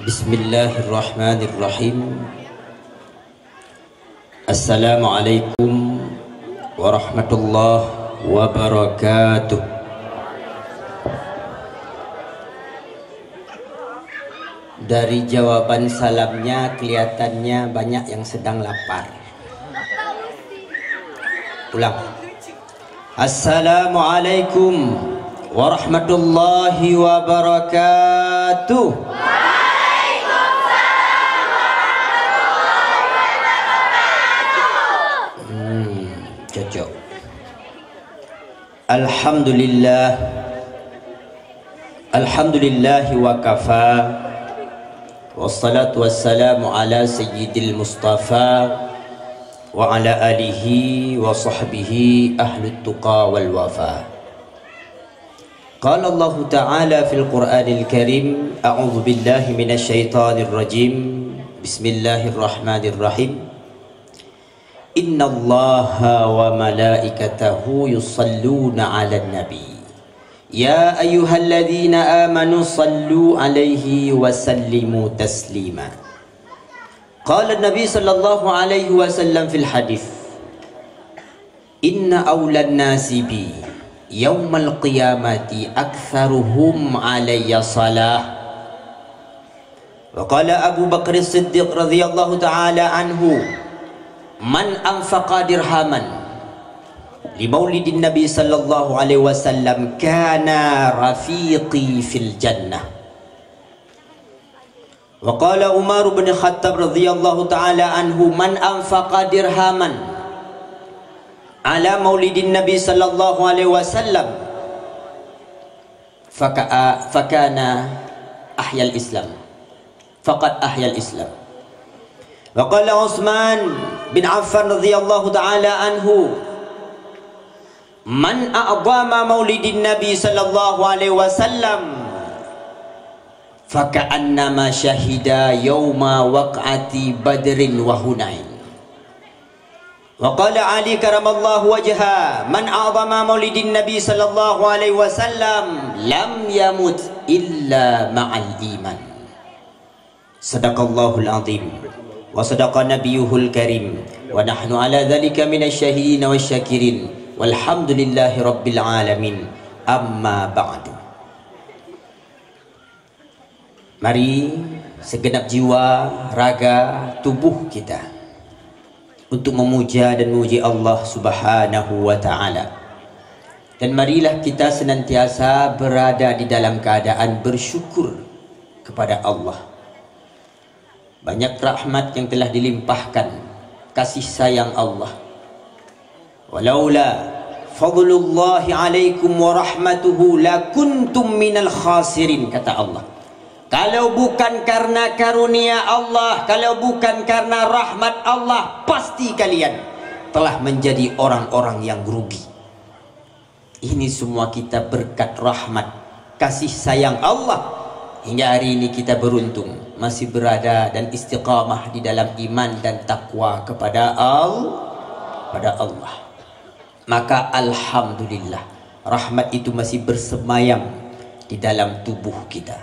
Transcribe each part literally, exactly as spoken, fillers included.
Bismillahirrahmanirrahim. Assalamualaikum warahmatullahi wabarakatuh. Dari jawaban salamnya, kelihatannya banyak yang sedang lapar. Ulang. Assalamualaikum warahmatullahi wabarakatuh. Hmm, cocok. Alhamdulillah. Alhamdulillahi wa kafa. Wassalatu wassalamu ala sayyidil mustafa wa ala alihi wa sahbihi ahlut tuqa wal wafa. Qala Allahu ta'ala fil Qur'anil Karim, a'udzu billahi minasy syaithanir rajim. Bismillahirrahmanirrahim. Innallaha wa malaikatahu yusalluna 'alan nabi. Ya ayyuhalladzina amanu sallu 'alaihi wa sallimu taslima. Qala Nabi sallallahu alaihi wasallam fil hadits, "Inna aulan nasi bi yaumal qiyamati aktsaruhum 'alayya shalah." Wa qala Abu Bakr Siddiq radhiyallahu ta'ala anhu, "Man anfaqa dirhaman li maulidin Nabi sallallahu alaihi wasallam kana rafiqi fil jannah." Wa qala Umar bin Khattab radhiyallahu ta'ala anhu, "Man anfaqa dirhaman ala maulidin Nabi sallallahu alaihi wasallam, faka-, fakana ahyal Islam. Faqad ahyal Islam." Wa qala Utsman bin Affan radhiyallahu ta'ala anhu, "Man a'zama maulidin Nabi sallallahu alaihi wasallam, faka'annama syahida yauma waq'ati Badrin wa Hunain." Wa qala Ali karamallahu wajha, "Man a'zama maulidin Nabi sallallahu alaihi wasallam lam yamut illa ma'al iman." Sadaqallahul azim wa sadaqa nabiyuhul karim wa nahnu ala dzalika minasy syahidin wasy syakirin walhamdulillahi rabbil alamin. Amma ba'du. Mari segenap jiwa, raga, tubuh kita untuk memuja dan memuji Allah Subhanahu wa Ta'ala. Dan marilah kita senantiasa berada di dalam keadaan bersyukur kepada Allah. Banyak rahmat yang telah dilimpahkan, kasih sayang Allah. "Walaula fadlullahi alaikum wa rahmatuhu lakuntum minal khasirin," kata Allah. Kalau bukan karena karunia Allah, kalau bukan karena rahmat Allah, pasti kalian telah menjadi orang-orang yang rugi. Ini semua kita berkat rahmat, kasih sayang Allah. Hingga hari ini kita beruntung, masih berada dan istiqamah di dalam iman dan takwa kepada Al-, kepada Allah. Maka alhamdulillah, rahmat itu masih bersemayam di dalam tubuh kita.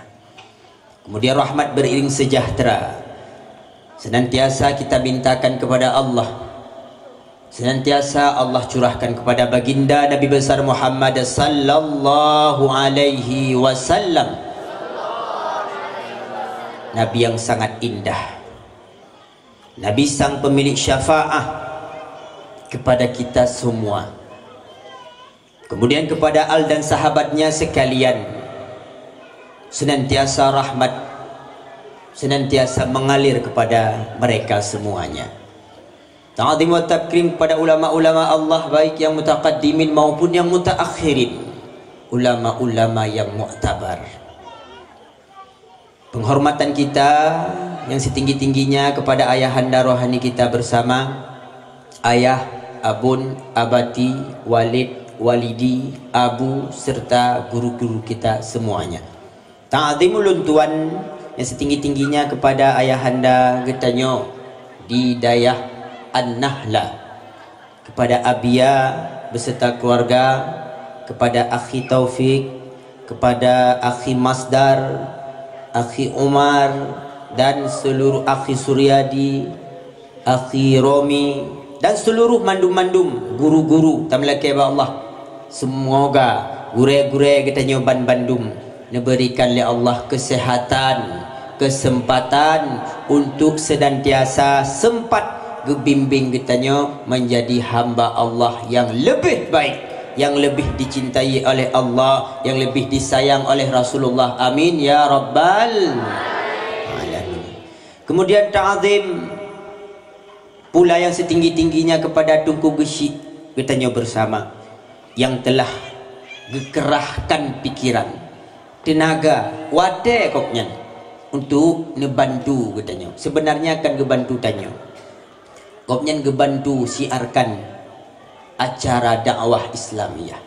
Kemudian rahmat beriring sejahtera senantiasa kita mintakan kepada Allah. Senantiasa Allah curahkan kepada baginda Nabi besar Muhammad sallallahu alaihi wasallam. Nabi yang sangat indah. Nabi sang pemilik syafaah kepada kita semua. Kemudian kepada al dan sahabatnya sekalian, senantiasa rahmat, senantiasa mengalir kepada mereka semuanya. Ta'zim wa takrim kepada ulama-ulama Allah, baik yang mutaqaddimin maupun yang mutaakhirin, ulama-ulama yang muktabar. Penghormatan kita yang setinggi-tingginya kepada ayahanda rohani kita bersama, ayah, abon, abati, walid, walidi, abu, serta guru-guru kita semuanya. Ta'zim ulôn tuan yang setinggi-tingginya kepada ayahanda geutanyoe di dayah An-Nahla. Kepada Abia beserta keluarga, kepada Akhi Taufik, kepada Akhi Masdar, Akhi Umar, dan seluruh akhi Suryadi, akhi Romi, dan seluruh mandum-mandum guru-guru tameulakée bak Allah. Semoga gurée-gurée geutanyoe ban bandum neuberikan lé Allah kesehatan, kesempatan untuk senantiasa sempat geubimbing geutanyoe menjadi hamba Allah yang lebih baik, yang lebih dicintai oleh Allah, yang lebih disayang oleh Rasulullah. Amin ya rabbal alamin. Kemudian ta'zim pula yang setinggi-tingginya kepada Teungku Geuchik geutanyoe bersama yang telah geukerahkan pikiran, tenaga, watée gobnyan untuk neubantu geutanyoe. Sebenarnya kan geubantu tanyoe. Gobnyan geubantu siarkan acara dakwah Islamiyah.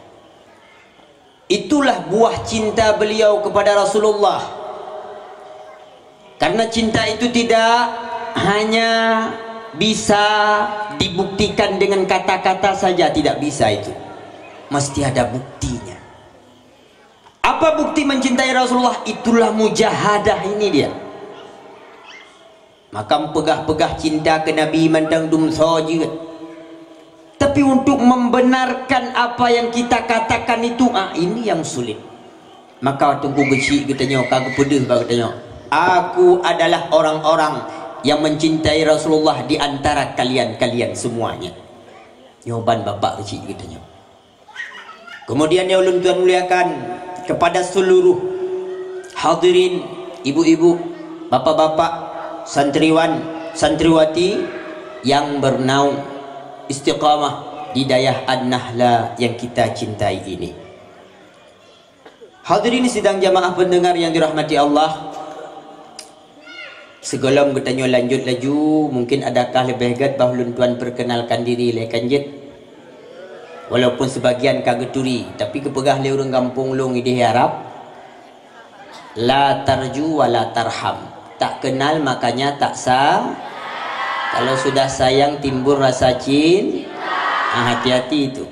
Itulah buah cinta beliau kepada Rasulullah. Karena cinta itu tidak hanya bisa dibuktikan dengan kata-kata saja, tidak bisa itu. Mesti ada buktinya. Apa bukti mencintai Rasulullah? Itulah mujahadah ini dia. Maka peugah-peugah cinta keu Nabi mantong dumsoe jeuet. Tapi untuk membenarkan apa yang kita katakan itu, ah, ini yang sulit. Maka Teungku Geuchik geutanyoe ka geupeudeuh bak geutanyoe, "Aku adalah orang-orang yang mencintai Rasulullah di antara kalian-kalian semuanya." Nyoe ban Bapak Geuchik geutanyoe. Kemudian nyang ulôn tuan muliakan kepada seluruh hadirin, ibu-ibu, bapak-bapak, santriwan, santriwati yang bernaung istiqamah di Dayah An-Nahla yang kita cintai ini. Hadirin sidang jamaah pendengar yang dirahmati Allah, sigohlom geutanyoe lanjut laju, mungkin adakah leubeh gét bah ulôn tuan perkenalkan diri lé kan jeuet? Walaupun sebagian ka geuturi, tapi geupeugah lé ureuëng gampông lôn idéh Arab, "La tarju wa la tarham." Tak kenal makanya tak sa-, kalau sudah sayang timbul rasa cin-, ah, hati-hati itu.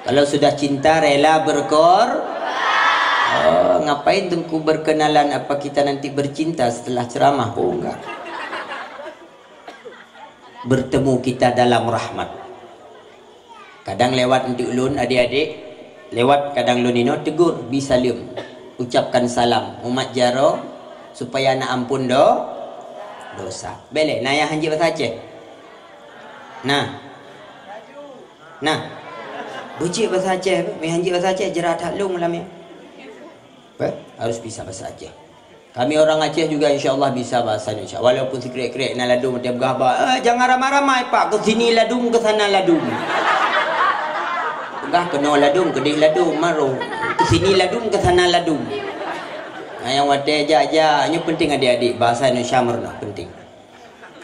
Kalau sudah cinta rela berkor-, oh, ngapain Teungku berkenalan, apa kita nanti bercinta setelah ceramah? Oh, enggak. Bertemu kita dalam rahmat. Kadang lewat enteuk lôn, adik-adik, lewat kadang lôn inoe tegur, bi saleuem, ucapkan salam, mumat jaroe, supaya na ampun do-, dosa. Bék lé, na nyang hanjeuet basa Aceh? Nah. Nah. Beujeuet basa Aceh, meuhanjeuet basa Aceh, jeuet that lôn lam nyoe. Apa? Harus bisa bahasa Aceh. Kami orang Aceh juga insya Allah bisa bahasa Indonesia. Walaupun sikrek-krek na ladôm, dia peugah bah, "Eh, jangan ramai-ramai, Pak. Ke sini ladôm, ke sana ladôm." Peugah keunoe ladôm, keudeh ladôm, maroh. Ke sini ladôm, ke sana ladôm. Nah, nyang watée jak-jak, nyoe penting adik-adik, bahasa Indonesia meurunoe, penting.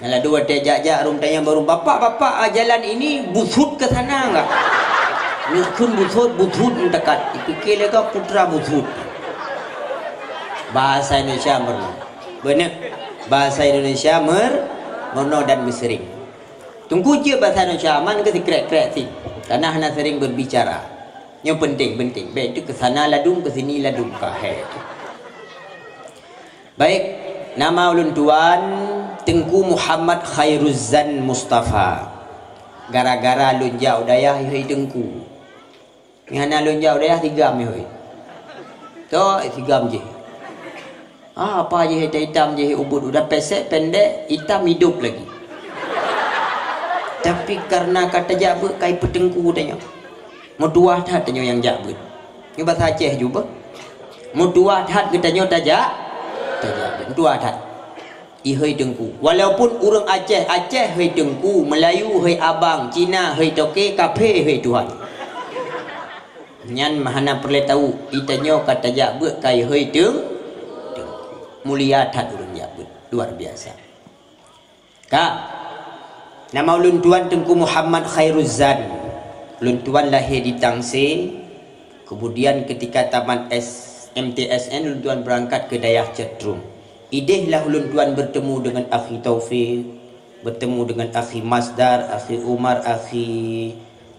Nyang ladôm watée jak-jak, rhom tanyong bak rhom, "Bapak, bapak, ah, jalan ini busut ke sana enggak?" Nyoe kheun busut, busut meutekat. Ipike lé kah putra busut. Bahasa Indonesia meurunoe. Beuna. Bahasa Indonesia mer-, meurunoe dan meuseuring. Teungku jeuet bahasa Indonesia, aman keu sikrek-krek sih. Karena hana sering berbicara. Nyoe penting, penting. Bék itu ke sana ladôm, ke sini ladôm. Ka he. Baik, nama ulôn tuan Teungku Muhammad Khairuzzan Mustafa. Gara-gara lôn jak u dayah ihôi Teungku. Nyang hana lôn jak u dayah sigam ihôi. Toh, sigam jih. Ah, apa jih hitam-hitam jih ubit, udah pesek, pendek, hitam, hidup lagi. Tapi karena ka tajak beuet kai peuteungku tanyoe. Meutuwah that tanyoe nyang jak beuet. Nyoe basa Aceh jubah. Meutuwah that geutanyoe tajak, tajak beuet. Meutuwah that. Ihôi Teungku. Walaupun ureuëng Aceh, Aceh hôi Teungku, Meulayu hôi Abang, Cina hôi Toke, kaphé hôi Tuhan. Nyan hana peureulée tahu, geutanyoe ka tajak beuet kai hôi Teung-, Teungku. Mulia that ureuëng jak beuet. Luar biasa. Ka, nama ulôn tuan Teungku Muhammad Khairuzzan. Ulôn tuan lahé di Tangse, kemudian ketika tamat S-, M T S N, ulôn tuan beurangkat keu dayah Ceutrung. Idéh lah ulôn tuan beurtemu deungon Akhi Taufik, beurtemu deungon Akhi Masdar, Akhi Umar, Akhi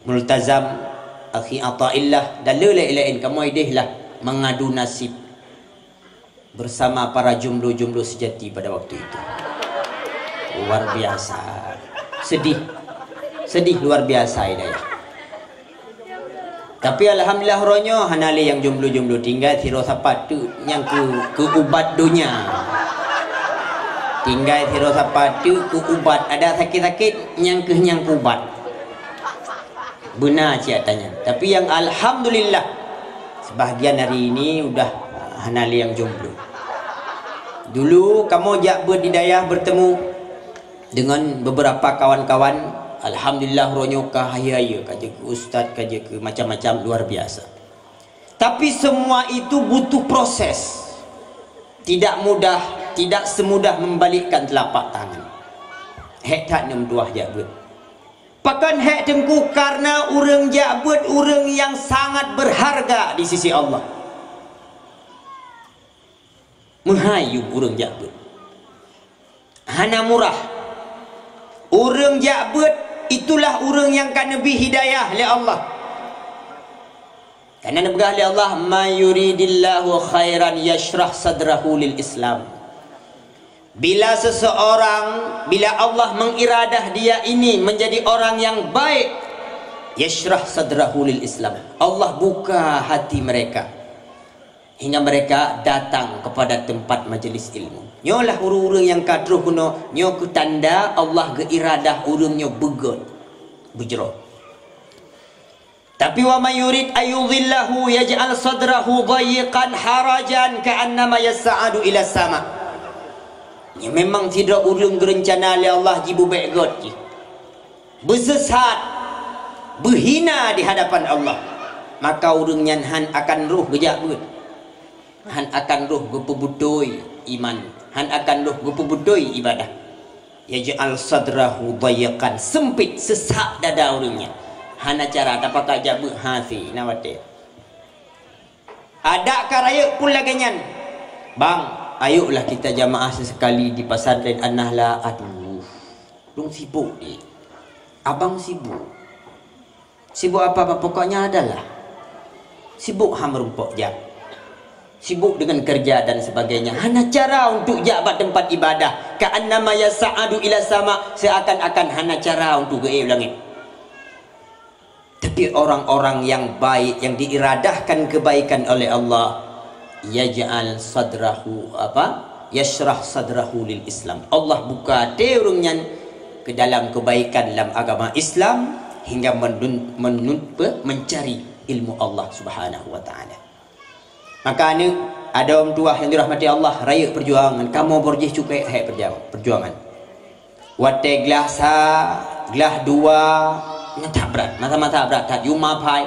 Multazam, Akhi Ataillah, dan le laén-laén. Kamoe idéh lah mengadu nasib. bersama para jomblo-jomblo sejati pada waktu itu. Luar biasa. Sedih. Sedih luar biasa, Hidayah. Tapi alhamdulillah, uroe nyoe hana lé nyang jomblo-jomblo, tinggai sidroe sapat teuk nyang keu, keu ubat donya. Tinggai sidroe sapat teuk keu ubat, adak sakét-sakét nyang keu nyang keu ubat. Beuna cit ata nyan. Tapi nyang alhamdulillah, sebahagian hari ini udah, ah, hana lé nyang jomblo. Dulu kamoe jak beuet di dayah bertemu dengan beberapa kawan-kawan, alhamdulillah, uroe nyoe ka hayeue-hayeue, ka jeuet keu ustaz, ka jeuet keu macam-macam, luar biasa. Tapi semua itu butuh proses. Tidak mudah, tidak semudah membalikkan telapak tangan. Hék that neumeutuah jak beuet. Pakon hék Teungku? Karena ureuëng jak beuet ureuëng nyang sangat berharga di sisi Allah. Meuhai yub ureuëng jak beuet. Hana murah. Ureuëng jak beuet, itulah ureuëng nyang ka neubri hidayah lé Allah. Karena neupeugah lé Allah, "May yuridillahu khairan yashrah sadrahu lil Islam." Bila seseorang, bila Allah mengiradah dia ini menjadi orang yang baik, yashrah sadrahu lil Islam. Allah buka hati mereka. Hingga mereka datang kepada tempat majelis ilmu. Nyoe lah ureuëng-ureuëng nyang ka troh keunoe, nyoe keuh tanda Allah geuiradah ureuëng nyoe beugét, beujroh. Tapi, "Wa may yurid ayyudhillahu yaj'al sadrahu dhayyiqan harajan ka'annama yas'adu ila sama." Nyoe memang sidroe ureuëng geurencana lé Allah jibeubék gét jih. Beusesat, beuhina di hadapan Allah, maka ureuëng nyan hán akan roh geujak beuet, hán akan roh geupeubeutôi iman, hán akan roh geupeubeutôi ibadah. Yaj'al sadrahu dhayyiqan, seumpit, sesat dada ureuëng nyan. Hana cara, tapakat jak beuet, hase, na watée. Adak ka rayeuk pun lagée nyan. "Bang, ayoklah kita jamaah sesekali di pesantren An-Nahla." "Aduh, lôn sibuk, Dik." "Abang sibuk? Sibuk apa, Bang?" "Pokoknya adalah sibuk ha meurumpok jak. Sibuk dengan kerja dan sebagainya. Hana cara untuk jak bak tempat ibadah. Ka'annama yas'adu ila sama, seakan-akan hana cara untuk geuék u langét." Tapi orang-orang yang baik, yang diiradahkan kebaikan oleh Allah, yaj'al sadrahu, apa? Yashrah sadrahu lil Islam. Allah buka até ureuëng nyan ke dalam kebaikan dalam agama Islam hingga menun-, menun-, pe-, mencari ilmu Allah Subhanahu wa Ta'ala. Maka aneuk, adoe meutuah nyang dirahmati Allah, rayeuk peujuangan, kamoe boh jih cukék hék peujuang-, peujuangan. Watée glah sa, glah dua, nyan that brat, masa-masa brat that, yum aphai.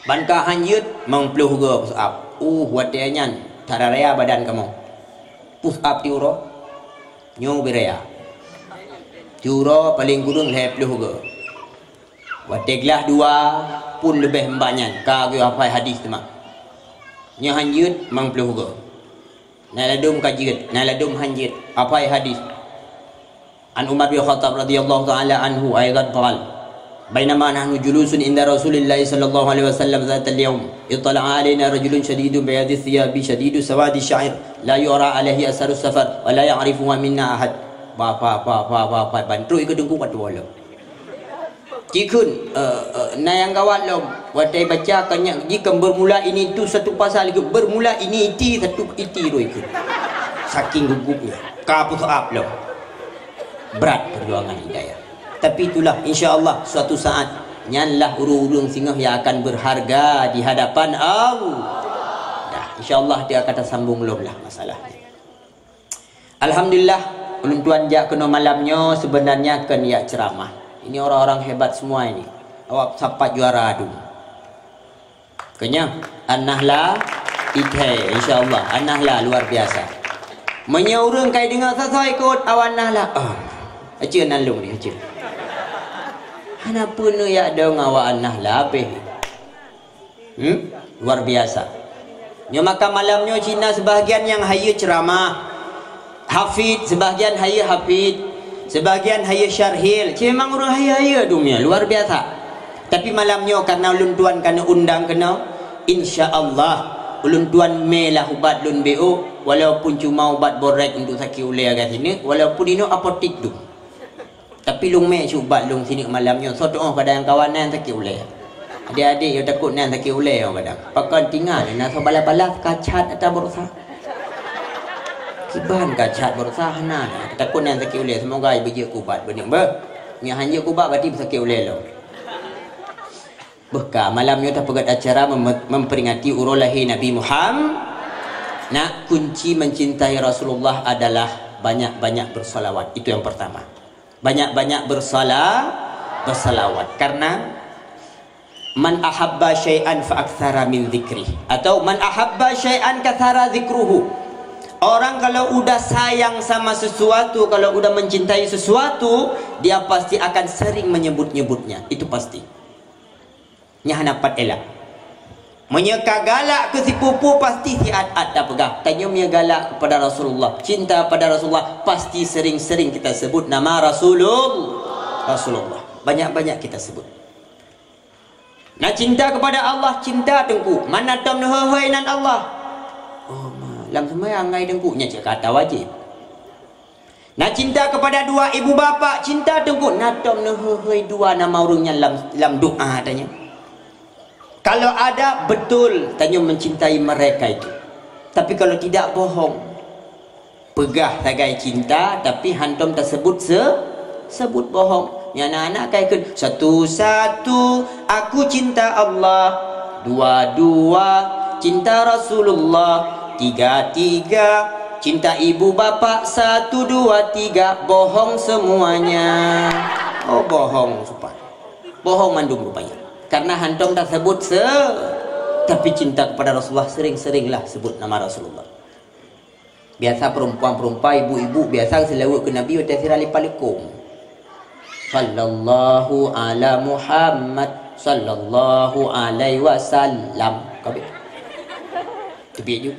Ban ka han jeuet, mang ploh goe push up. Uh, watée nyan, that raya badan kamoe. Push up tiuroe, nyoe ubé raya. Tiuroe paleng kureueng lhée ploh goe. Watée glah dua pun leubeh mbak nyan, ka geuyue hafai hadis teuma. Nyoe han jeuet mang ploh goe. Na ladôm ka jeuet, na ladôm han jeuet, hafai hadis. An Umar bin Khattab radhiyallahu ta'ala anhu aidan qal, "Bainama nahnu julusun inda Rasulillah sallallahu alaihi wasallam zatal yaum, ittala'a alaina rajulun syadidun bayadis thiyabi syadidus sawadi sya'ir, la yura alaihi asarus safar, wa la ya'rifu minna ahad." Ba, ba, ba, ba, ba, ba, ban trok ikeue teungku ka tuwoe lom. Jikheun, eh, eh, na nyang gawat lom. Watée baca kan nyan, jikheun bermula ini itu satu pasal, bermula ini iti satu iti roh ikheun. Saking gugupnya. Ka push up lom. Brat perjuangan hidayah. Tapi itulah, insya Allah, suatu saat, nyan lah ureuëng-ureuëng singoh yang akan berharga di hadapan Allah. Dah, insya Allah, dia akan tersambung lom lah masalahnya. Alhamdulillah, ulôn tuan jak keunoe malam nyoe sebenarnya kon jak ceramah. Ini orang-orang hebat semua ini. Awak sapat juara adu. Keunyoe, An-Nahla, ithée, insya Allah, An-Nahla luar biasa. Meunyoe ureuëng kai deungoe soe-soe ikot awak An-Nahla, oh, aci nan lôn ni, aci. Hana peue neujak dong awak An-Nahla habéh. Hmm? Luar biasa. Nyoe maka malam nyoe cit na sebahagian nyang hayeue ceramah, hafid, sebahagian hayeue hafid, sebahagian hayeue syarhil. Cit memang ureuëng hayeue-hayeue dunia, luar biasa. Tapi malam nyoe karena ulôn tuan ka neuundang keunoe, insya Allah Ulôn tuan mé lah ubat lôn B O, walaupun cuma ubat borek untuk sakit ulèe agak sineuk, walaupun inoe apotik dum. Tapi lôn mé cit ubat lôn sineuk malam nyoe, soe tu'oh kadang kawan nan sakit ulèe. Adik-adik yo takot nan sakit ulèe yo kadang. Pakon tinggai na soe balas-balas ka cat ata baroesa. Kiban ka cat baroesa hana. Takot nan sakit ulèe, semoga beujeuet keu ubat beuneueng beuh. Nyang han jeuet keu ubat berarti sakit ulèe lom. Beuh ka, malam nyoe tapeugöt acara mem-, memperingati uroe lahé Nabi Muhammad. Nah, kunci mencintai Rasulullah adalah banyak-banyak bersalawat. Itu yang pertama. Banyak-banyak bersala-, bersalawat. Karena, "Man ahabba syai'an fa aktsara min dzikrih." Atau, "Man ahabba syai'an katsara dzikruhu." Orang kalau udah sayang sama sesuatu, kalau udah mencintai sesuatu, dia pasti akan sering menyebut-nyebutnya. Itu pasti. Nyan hana pat elak. Meunyoe ka galak keu sipupu, pasti siat-at tapeugah. Tanyoe meunyoe galak kepada Rasulullah, cinta pada Rasulullah, pasti sering-sering kita sebut nama Rasulul-, Rasulullah. Banyak-banyak kita sebut. Na cinta kepada Allah, cinta Teungku. Man na tom neuhôi-hôi nan Allah. Oh, ma, lam seumayang ngai Teungku, nyan cit kata wajéb. Na cinta kepada dua ibu bapak, cinta Teungku, na tom neuhôi-hôi dua nama ureueng nyan lam, lam doa tanyoe. Kalau ada, betul tanyoe mencintai mereka itu. Tapi kalau tidak, bohong. Peugah sagai cinta, tapi hantom tasebut se-, sebut bohong. Nyan aneuk-aneuk ka ikheun, "Satu-satu, aku cinta Allah. Dua-dua, cinta Rasulullah. Tiga-tiga, cinta ibu bapak. Satu, dua, tiga, bohong semuanya." Oh, bohong supan. Bohong mandum rupanya. Karena hantom tasebut se-, tapi cinta kepada Rasulullah, sering-seringlah sebut nama Rasulullah. Biasa perempuan-perempuan, ibu-ibu biasa seulaweuet keu Nabi watèe sira lipah likong. Sallallahu ala Muhammad, sallallahu alaihi wasallam. Ka abéh. Teubiet ju.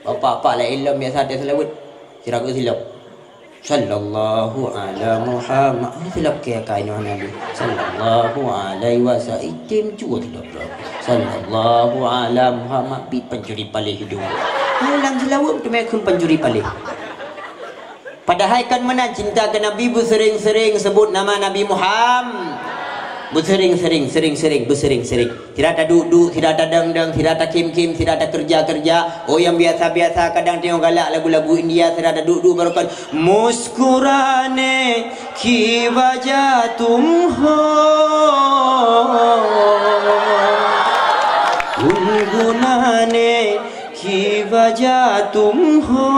Bapak-bapak laén lom biasa watèe seulaweuet. Sira geusilop. Sallallahu ala Muhammad. Silap keu kain Nabi. Sallallahu alaihi wasallam. Item cua tidak berapa. Sallallahu ala Muhammad. Pi pancuri paléh hidup. Hai lam seulaweuet tu meukeun pancuri paléh. Padahai kan meunan cinta keu Nabi beusering-sering sebut nama Nabi Muhammad. Beusering-sering, sering-sering, beusering-sering. Sira taduek-duek, sira tadong-dong, sira takhém-khém, sira takeureuja-keureuja. Oh, nyang biasa-biasa kadang teungoh galak lagu-lagu India, sira taduek-duek baroekon, "Muskurane ki wajah tum ho, gungunane ki wajah tum ho.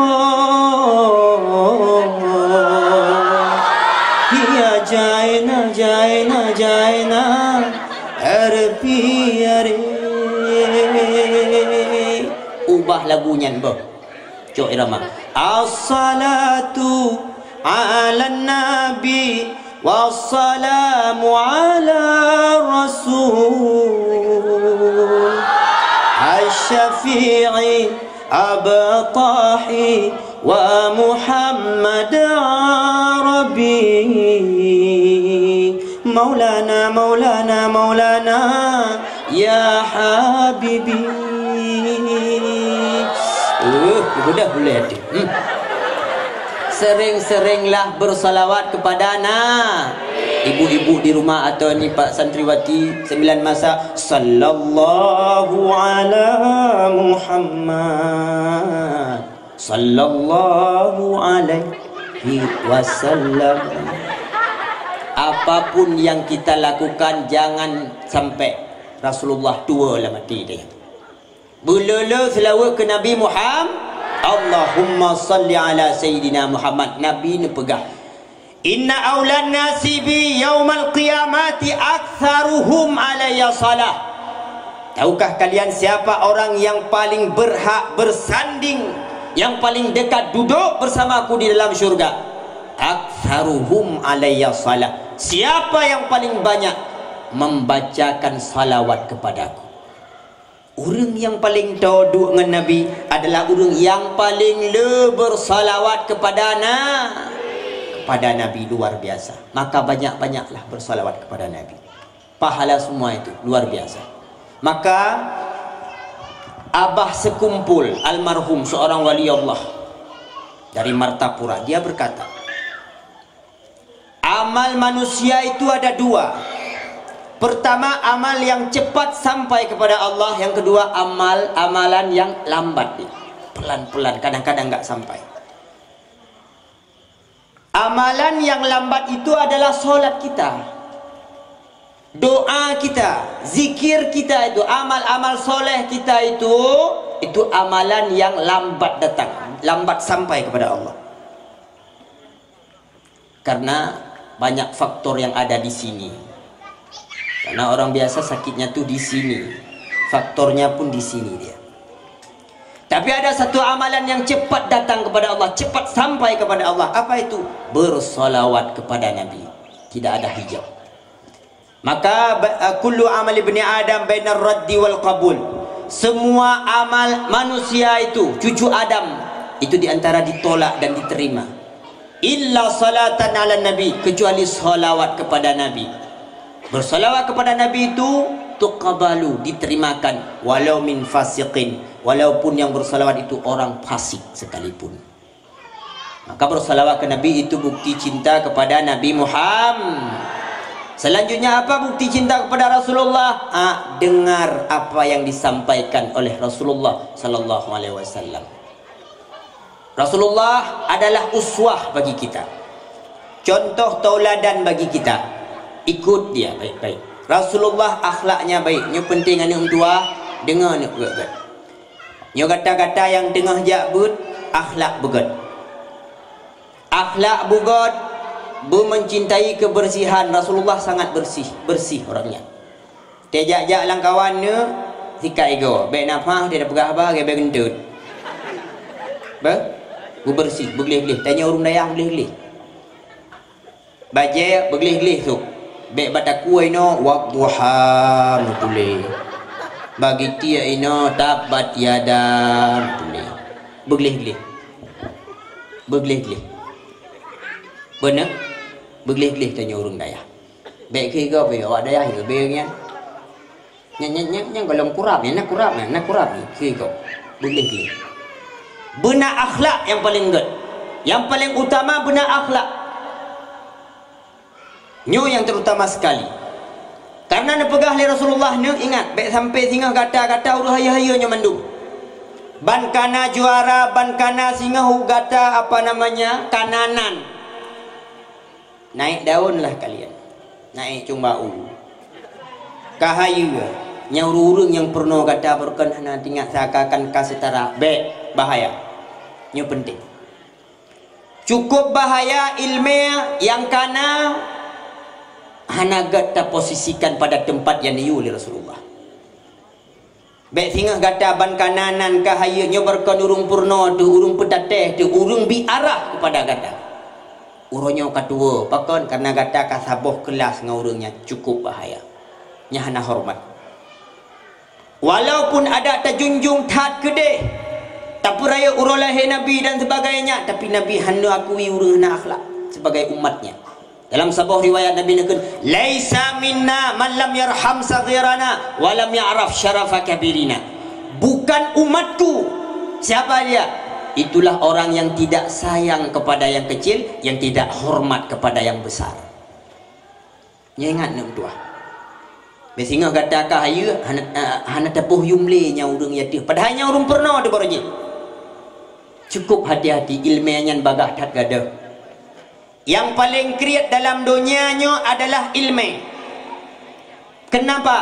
Ya jaina, jaina, jaina." Arpi are. Ubah lagu nyan boh. Cok irama. Assalatu ala nabi, wassalamu ala rasul. Asy-syafi'i abtahi wa Muhammad Arabi. Maulana, Maulana, Maulana, ya habibi. Uh, udah boleh hati. Hmm. Sering-seringlah bersalawat kepada na-, ibu-ibu di rumah atau ni Pak santriwati sembilan masa. Sallallahu ala Muhammad. Sallallahu alaihi wasallam. Apapun yang kita lakukan, jangan sampai Rasulullah tua lam hati dia. Beulolo seulaweuet keu Nabi Muhammad. Allahumma salli ala Sayyidina Muhammad. Nabi neupeugah, "Inna aulan nasi bi yaumal qiyamati aktsaruhum alayya shalah." Tahukah kalian siapa orang yang paling berhak bersanding, yang paling dekat duduk bersamaku di dalam syurga? Aktsaruhum alayya shalah. Siapa yang paling banyak membacakan salawat kepadaku? Ureuëng nyang paleng toe duek ngon Nabi adalah ureuëng nyang paleng le bersalawat kepada Na-, kepada Nabi, luar biasa. Maka banyak-banyaklah bersalawat kepada Nabi. Pahala semua itu luar biasa. Maka Abah Sekumpul, almarhum, seorang wali Allah dari Martapura, dia berkata, amal manusia itu ada dua. Pertama, amal yang cepat sampai kepada Allah. Yang kedua, amal, amalan yang lambat, pelan-pelan, kadang-kadang nggak sampai. Amalan yang lambat itu adalah solat kita, doa kita, zikir kita itu, amal-amal soleh kita itu, itu amalan yang lambat datang, lambat sampai kepada Allah. Karena banyak faktor yang ada di sini. Karena orang biasa sakitnya tuh di sini, faktornya pun di sini dia. Tapi ada satu amalan yang cepat datang kepada Allah, cepat sampai kepada Allah. Apa itu? Bersalawat kepada Nabi. Tidak ada hijab. Maka ba-, eh, kullu amal ibni Adam bainar raddi wal qabul. Semua amal manusia itu, cucu Adam, itu di antara ditolak dan diterima. Illa salatan ala nabi, kecuali salawat kepada Nabi. Bersalawat kepada Nabi itu tuqbalu, diterimakan, walau min fasiqin, walaupun yang bersalawat itu orang fasik sekalipun. Maka bersalawat ke Nabi itu bukti cinta kepada Nabi Muhammad. Selanjutnya apa bukti cinta kepada Rasulullah? Ah, dengar apa yang disampaikan oleh Rasulullah sallallahu alaihi wasallam. Rasulullah adalah uswah bagi kita. Contoh tauladan bagi kita. Ikut dia baik-baik. Rasulullah akhlaknya baik. Nyoe penting aneuk meutuah, deungoe aneuk geuh-geuh. Nyoe gata-gata nyang teungoh jak beuet, akhlak beugét. Akhlak beugét, beumencintai kebersihan. Rasulullah sangat bersih, bersih orangnya. Teuh jak-jak lam kawan neuh, sikat igoe. Bèk nafah, teuh tapeugah haba, lagèe bèe geunteut. Beuh? Beubersih, beugleh-gleh. Tanyoe ureueng dayah beugleh-gleh. Bajèe beugleh-gleh sôk. Bèk bataku inoe wadduha meutuléh. Bagi tiek inoe tabbat yada meutuléh. Beugleh-gleh. Beugleh-gleh. Beuna? Beugleh-gleh tanyoe ureueng dayah. Bèk keu gob awak dayah leubeh nyan. Nyan, nyan, nyan, nyan golom kurab nyan, na kurab nyan, na kurab nyan, keu gob. Beugleh-gleh. Beuna akhlak nyang paleng gét. Nyang paleng utama beuna akhlak. Nyoe nyang terutama sekali. Karena neupeugah lé Rasulullah neuh, ingat, bèk sampai singoh gata-gata ureueng hayeue-hayeue nyoe mandum. Ban kana juara, ban kana singoh u gata, apa namanya, kana nan. Naik daun lah kalian. Naik cong bau. Ka hayeue, nyan ureueng-ureueng nyang peurunoe gata beureukan hana teuingat seakan-akan ka seutara. Bèk, bahaya. Nyoe penting. Cukup bahaya ileumèe nyang kana hana gét taposisikan pada teumpat nyang neuyue lé Rasulullah. Bèk singoh gata ban kana nan ka hayeue nyoe beureukan ureueng peurunoe teuh, ureueng peutatéh teuh, ureueng bi arah keupada gata. Uroe nyoe ka tuwoe, pakon? Kareuna gata ka saboh keulas ngon ureueng nyan, cukup bahaya. Nyan hana horeumat. Walaupun adak tajunjung that keudeh, tapeurayeuk uroe lahé Nabi dan sebagainya, tapi Nabi hana akui ureueng hana akhlak sibagai umat-Nya. Dalam saboh riwayat Nabi neukheun, "Laisa minna man lam yarham saghirana wa lam ya'raf syarafa kabirina." Bukan umatku. Siapa dia? Itulah orang yang tidak sayang kepada yang kecil, yang tidak hormat kepada yang besar. Nyoe ingat aneuk meutuah. Bèk singoh gata ka hayeue, hana, eh, hana taboh yum lé nyan ureueng nyan teuh. Padahai nyan ureueng peurunoe teuh baroe jih. Cukup hati-hati, ileumèe nyan bagaih that gadôh. Nyang paleng kriet dalam donya nyoe adalah ileumèe. Keunapa?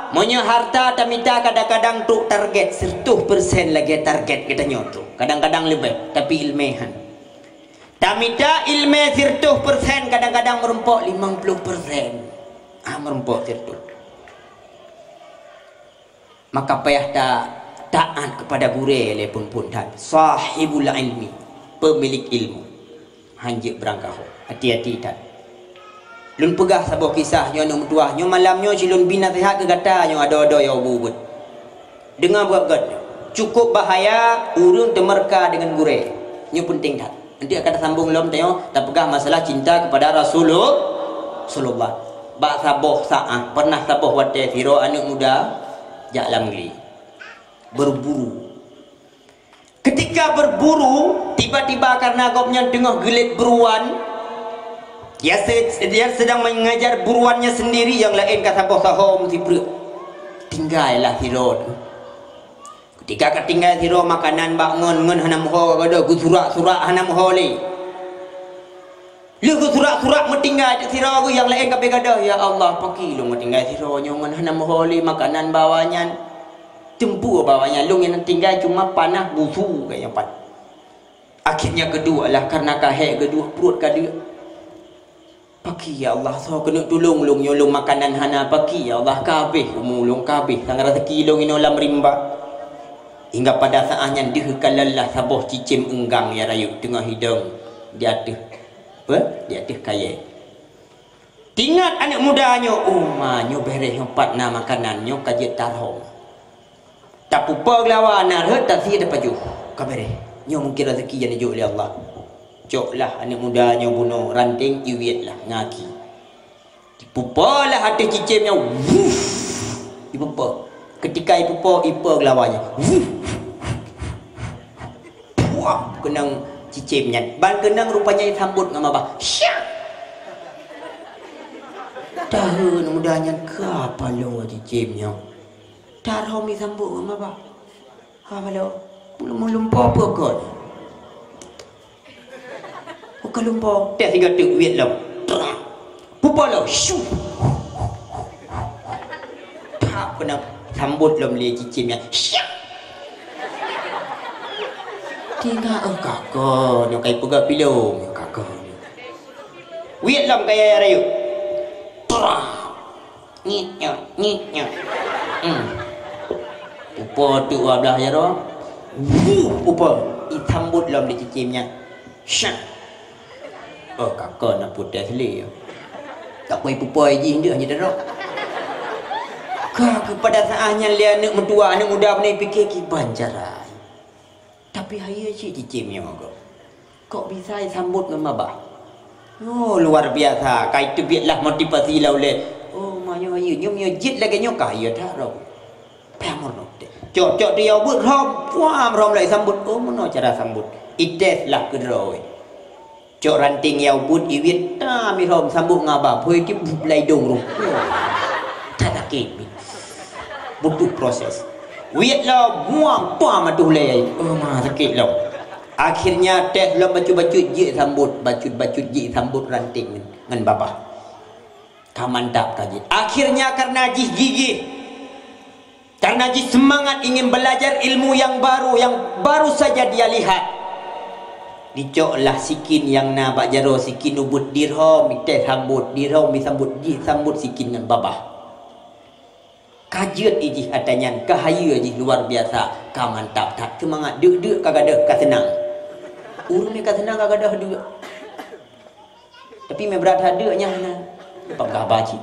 Meunyoe harta tamita kadang-kadang trok target seratus persen lagèe target geutanyoe trok. Kadang-kadang leubeh, tapi ileumèe han. Tamita ileumèe seratus persen, kadang-kadang meurumpok limong ploh persen. Ah, meurumpok seratus. Maka payah ta-, taát kepada gurèe lé phon-phon that. Sahibul ilmi, pemilik ilmu. Han jeuet beurangkaho. Hati-hati that. Lôn peugah saboh kisah nyoe aneuk meutuah. Nyoe malam nyoe ci lôn bi naseuhat keu gata nyoe adoe-adoe nyang ubit-ubit. Deungoe beugét-gét. Cukup bahaya ureueng teumeureuka deungon gurèe. Nyoe peunteng that. Nanti akan tasambong lom tanyoe tapeugah masalah cinta kepada Rasulul-, Rasulullah. Bak saboh saát, pernah saboh watèe sidroe aneuk muda jak lam glé. Berburu. Ketika berburu, tiba-tiba karena gobnyan teungoh geulet buruan, ya se-, ya sedang mengejar buruannya sendiri, yang laén ka saboh saho meusipreuk. Tinggailah sidroe. Ketika ka tinggai sidroe makanan bak ngon, ngon hana meuho ka gadôh, geusurak-surak hana meuho lé. Lheueh geusurak-surak meutinggai teuk sidroe geuh, nyang laén ka bèk gadôh, "Ya Allah, pakri lôn meutinggai sidroe nyoe ngon hana meuho lé makanan bak awaknyan. Teumpeue bak awaknyan, lôn nyang tinggai cuma panah busu kayèe pat." Akhirnya geuduek lah, karena ka hèk geuduek, pruet ka deuk. "Pakri, ya Allah, soe keuneuk tulông lôn nyoe, lôn makanan hana, pakri, ya Allah, ka habéh umu lôn, ka habéh sang raseuki lôn inoe lam rimba." Hingga pada saat nyan deuh ka lheueh saboh cicém eunggang ya rayeuk teungoh hidong di ateueh, apa? Di ateueh kayèe. Teuingat aneuk muda nyoe, "Oh ma, nyoe bèrèh nyoe pat na makanan, nyoe ka jeuet tarhom." Tapeupo geulawa na rhot, tasie tapajoh. Ka bèrèh. Nyoe mungken raseuki nyang neujok lé Allah. Coklah aneuk muda nyoe bunoe ranténg, iwiet lah ngaki. Ipeupo lah ateueh cicém nyan. Wuf! Ipeupo. Ketika ipeupo, ipo geulawa nyan. Wuf! Puah! Keunong cicém nyan. Ban keunong rupanya isambot ngon babah. Syak! Tahe aneuk muda nyan, "Ka paloe cicém nyoe. Tarhom isambot ngon babah." "Ha, paloe. Meulumpo peue kon?" "Oh, ka lumpo." Teh sigoe teuk wiet lom. Trah. Pupo lom. Syu. Thap keunan sambot lom lé cicém nyan. Syak. Teuingat, "Oh, ka kon, nyoe ka ipeugah pilông, ka kon." Wiet lom kayèe rayeuk. Trah. Nyit nyoe, nyit nyoe. Hmm. Pupo teuk dua blah jaroe. Wuh, pupo. Isambot lom di cicém nyan. Syak. Oh, ka kon na putéh lé. Ka kon pupo jih ndeuh hana tadrop. Ka keuh pada saat nyan lé aneuk meutuah, aneuk muda beunai piké kiban cara. Tapi hayeue cit cicém nyoe kok. Kok bisa isambot ngon babah? Oh, luar biasa. Ka iteubiet lah motivasi lom ulèe. Oh, ma nyoe hayeue. Nyoe, nyoe jeuet lagèe nyoe ka hayeue that droe. Payah meurunoe teuh. Cok, cok teuh yau beuet rhom. Puam rhom lom isambot. Oh, meunoe cara sambot. Ites lah keudroe. Cok ranténg yau beuet iwiet tam irhom sambot ngon babah. Phôi tip lai dong roh. That sakét. Butuh proses. Wiet lom, muang, pam ateueh ulèe. Oh, ma sakét lom. Akhirnya teh lom bacut-bacut jih sambot, bacut-bacut jih sambot ranténg ngon babah. Ka mantap ka jih. Akhirnya karena jih gigih, karena jih semangat ingin belajar ilmu yang baru, yang baru saja dia lihat. Dicoklah sikin nyang na bak jaroe, sikin ubeuet dirhom, iteh sambot, dirhom isambot, jih sambot sikin ngon babah. Ka jeuet jih atra nyan, ka hayeue jih luar biasa, ka mantap that, seumangat deuk-deuk ka gadôh ka seunang. Ureueng nyang ka seunang ka gadôh deuk. Tapi meu brat that deuk nyan na. Pagah baci.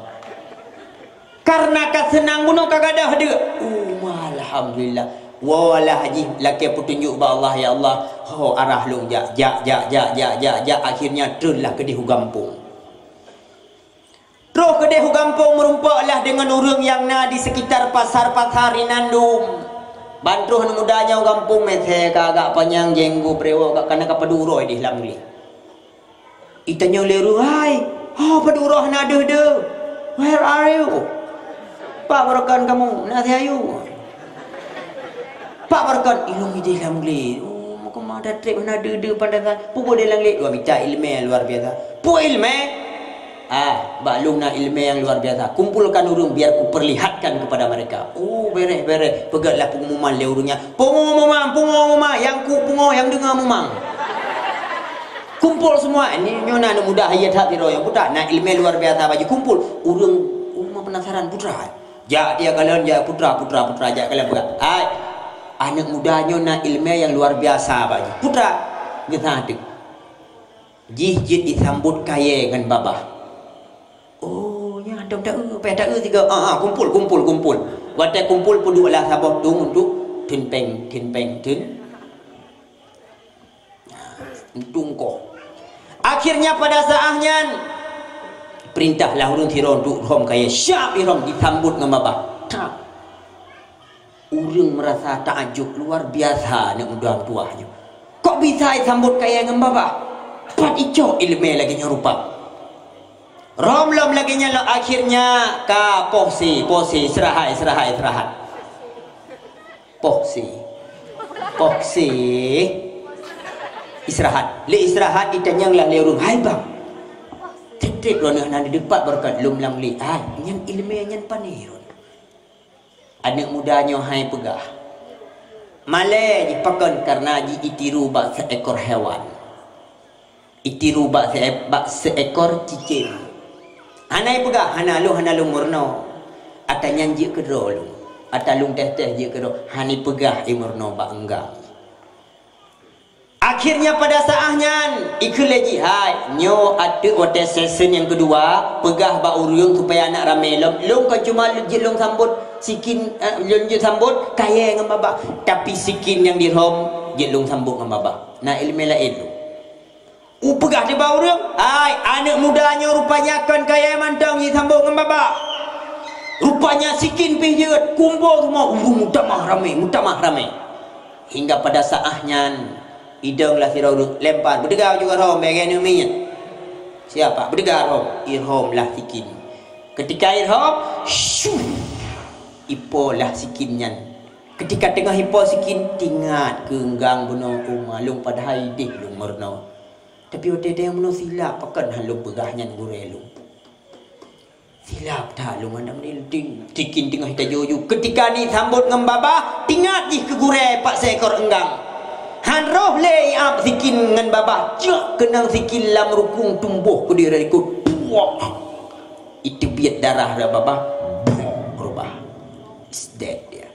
Karena ka seunang bunoe ka gadôh deuk. Uma, alhamdulillah. Woe lah jih lakèe peutunjuk bak Allah, ya Allah, ho arah lôn jak, jak, jak. Akhirnya treunlah keudeh u gampông. Troh keudeh u gampông meurumpok lah deungon ureueng nyang na di sekitar pasar-pasar inan dum. Ban troh aneuk muda nyan u gampông, meuthèe ka agak panyang, jenggot, brewok ka, kana ka padum uroe deh lam glé. Itanyong lé ureueng, "Hai, ho padum uroe hana deuh-deuh? Where are you? Pat baroekon kamoe? Na si Ayu?" Pak Barkat, ilong idéh lam glé. Oh, meukeumah that trép hana deuh-deuh pandangan. Peue deh lam glé? Dua mita ileumèe luar biasa. Peue ileumèe? Ah, bak lôn na ileumèe nyang luar biasa. Kumpulkan ureueng biar kuperlihatkan kepada mereka. Oh, bèrèh, bèrèh. Peugötlah peungumuman lé ureueng nyan. Peungumuman, peungumuman. Nyang ku pungo, nyang deungö mumang. Kumpul semua. Ini nyoe na aneuk muda hayeu that sidroe nyang putra. Na ileumèe luar biasa bak jih kumpul. Ureueng, oh, penasaran putra. Jak dia kalon, jak putra, putra, putra, jak kalon peugah, "Hai, aneuk muda nyoe na ileumèe nyang luar biasa bak jih." Putra, geusa teuk. Jih jeuet jisambot kayèe ngon babah. Oh, nyan dong taeu, payah taeu sigoe. Ah, ah, kumpul, kumpul, kumpul. Watèe kumpul peuduek lah saboh dum untuk theun pèng, theun pèng, theun. Tungkoh. Akhirnya pada saat nyan, perintahlah ureueng sidroe duek rhom kayèe, siap irhom jisambot ngon babah. Trap. Ureuëng meurasa taajub luar biasa aneuk muda meutuwah nyoe. Kok bisa isambot kayée ngon babah? Pat icok iéleumé lagée nyoe rupa? Rhom lom lagée nyan lom, akhirnya ka poh sie, poh sie, istirahat, istirahat, istirahat. Poh sie. Poh sie. Istirahat. Lé istirahat jitanyong lah lé ureuëng, "Hai bang, treb-treb droeneueh hana dipat barokon lom lam lé ai." Nyan iéleumé nyan pané rot. Aneuk muda nyoe hai peugah. Malée jih pakon, kareuna jih itiru bak seuekor hewan. Itiru bak se-, bak seuekor cicém. Hana ipeugah, "Hana lôn, hana lôn meurunoe." Ata nyan jeuet keudroe lôn. Ata lôn teuh-teuh jeuet keudroe. Hana ipeugah imeurunoe bak eunggang. Akhirnya pada saat nyan, ikheun lé jih, "Hai, nyoe ateueh watée sesi nyang keudua, peugah bak ureuëng supaya aneuk ramé lom. Lôn kon cuma jeuet lôn sambot sikin, eh, lôn jeuet sambot kayée ngon babah, tapi sikin nyang dirhom jeuet lôn sambot ngon babah." Na iéleumé laén lom. Upeugah diba ureuëng, "Hai, aneuk muda nyoe rupanya kon kayée mantong jisambot ngon babah. Rupanya sikin pih jeuet, kumpô rumoh ureuëng meutamah ramé, meutamah ramé." Hingga pada saat nyan, idong lah sidroe ureuëng lempar, beudeuga juga rhom, bèk keu aneuk miet. Siapa? Beudeuga rhom, irhom lah sikin. Ketika irhom, syuh, ipo lah sikin nyan. Ketika teungoh ipo sikin, tingat keu eunggang bunoe, "Oh, ma lôn padahai ideh lôn meurunoe. Tapi watée dayang bunoe silap, pakon han lôn peugah nyan gurée lôn. Silap that lôn hana meudeh." Sikin teungoh itajuju. Ketika jisambot ngon babah, tingat jih keu gurée pat seuekor eunggang. Han roh lé iab sikin ngon babah, cok keunong sikin lam rukung tumbôh keudéh dari likot. Puah! Iteubiet darah dari babah, brok, reubah. Is dead dia.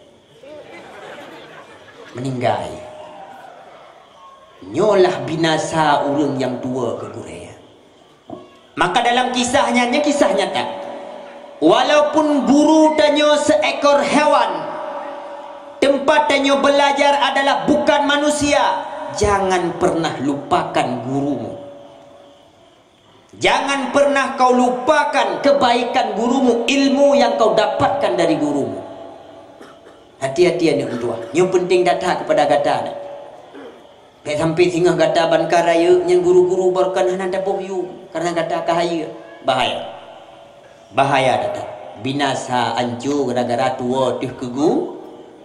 Meuninggai. Nyoe lah binasa ureuëng nyang tuwoe keu gurée. Maka dalam kisah nyan, nyan kisah nyata. Walaupun guru tanyoe seuekor hewan, teumpat tanyoe beulajar adalah bukan manusia, jangan pernah lupakan gurumu. Jangan pernah kau lupakan kebaikan gurumu, ilmu yang kau dapatkan dari gurumu. Hati-hati aneuk meutuwah. Nyoe peunteng that-that keupada gata nyoe. Bèk sampoe singoh gata ban ka rayeuk nyan guru-guru barokon hana taboh yum, kareuna gata ka hayeue. Bahaya. Bahaya that-that. Binasa, anco gara-gara tuwoe teuh keu gu-,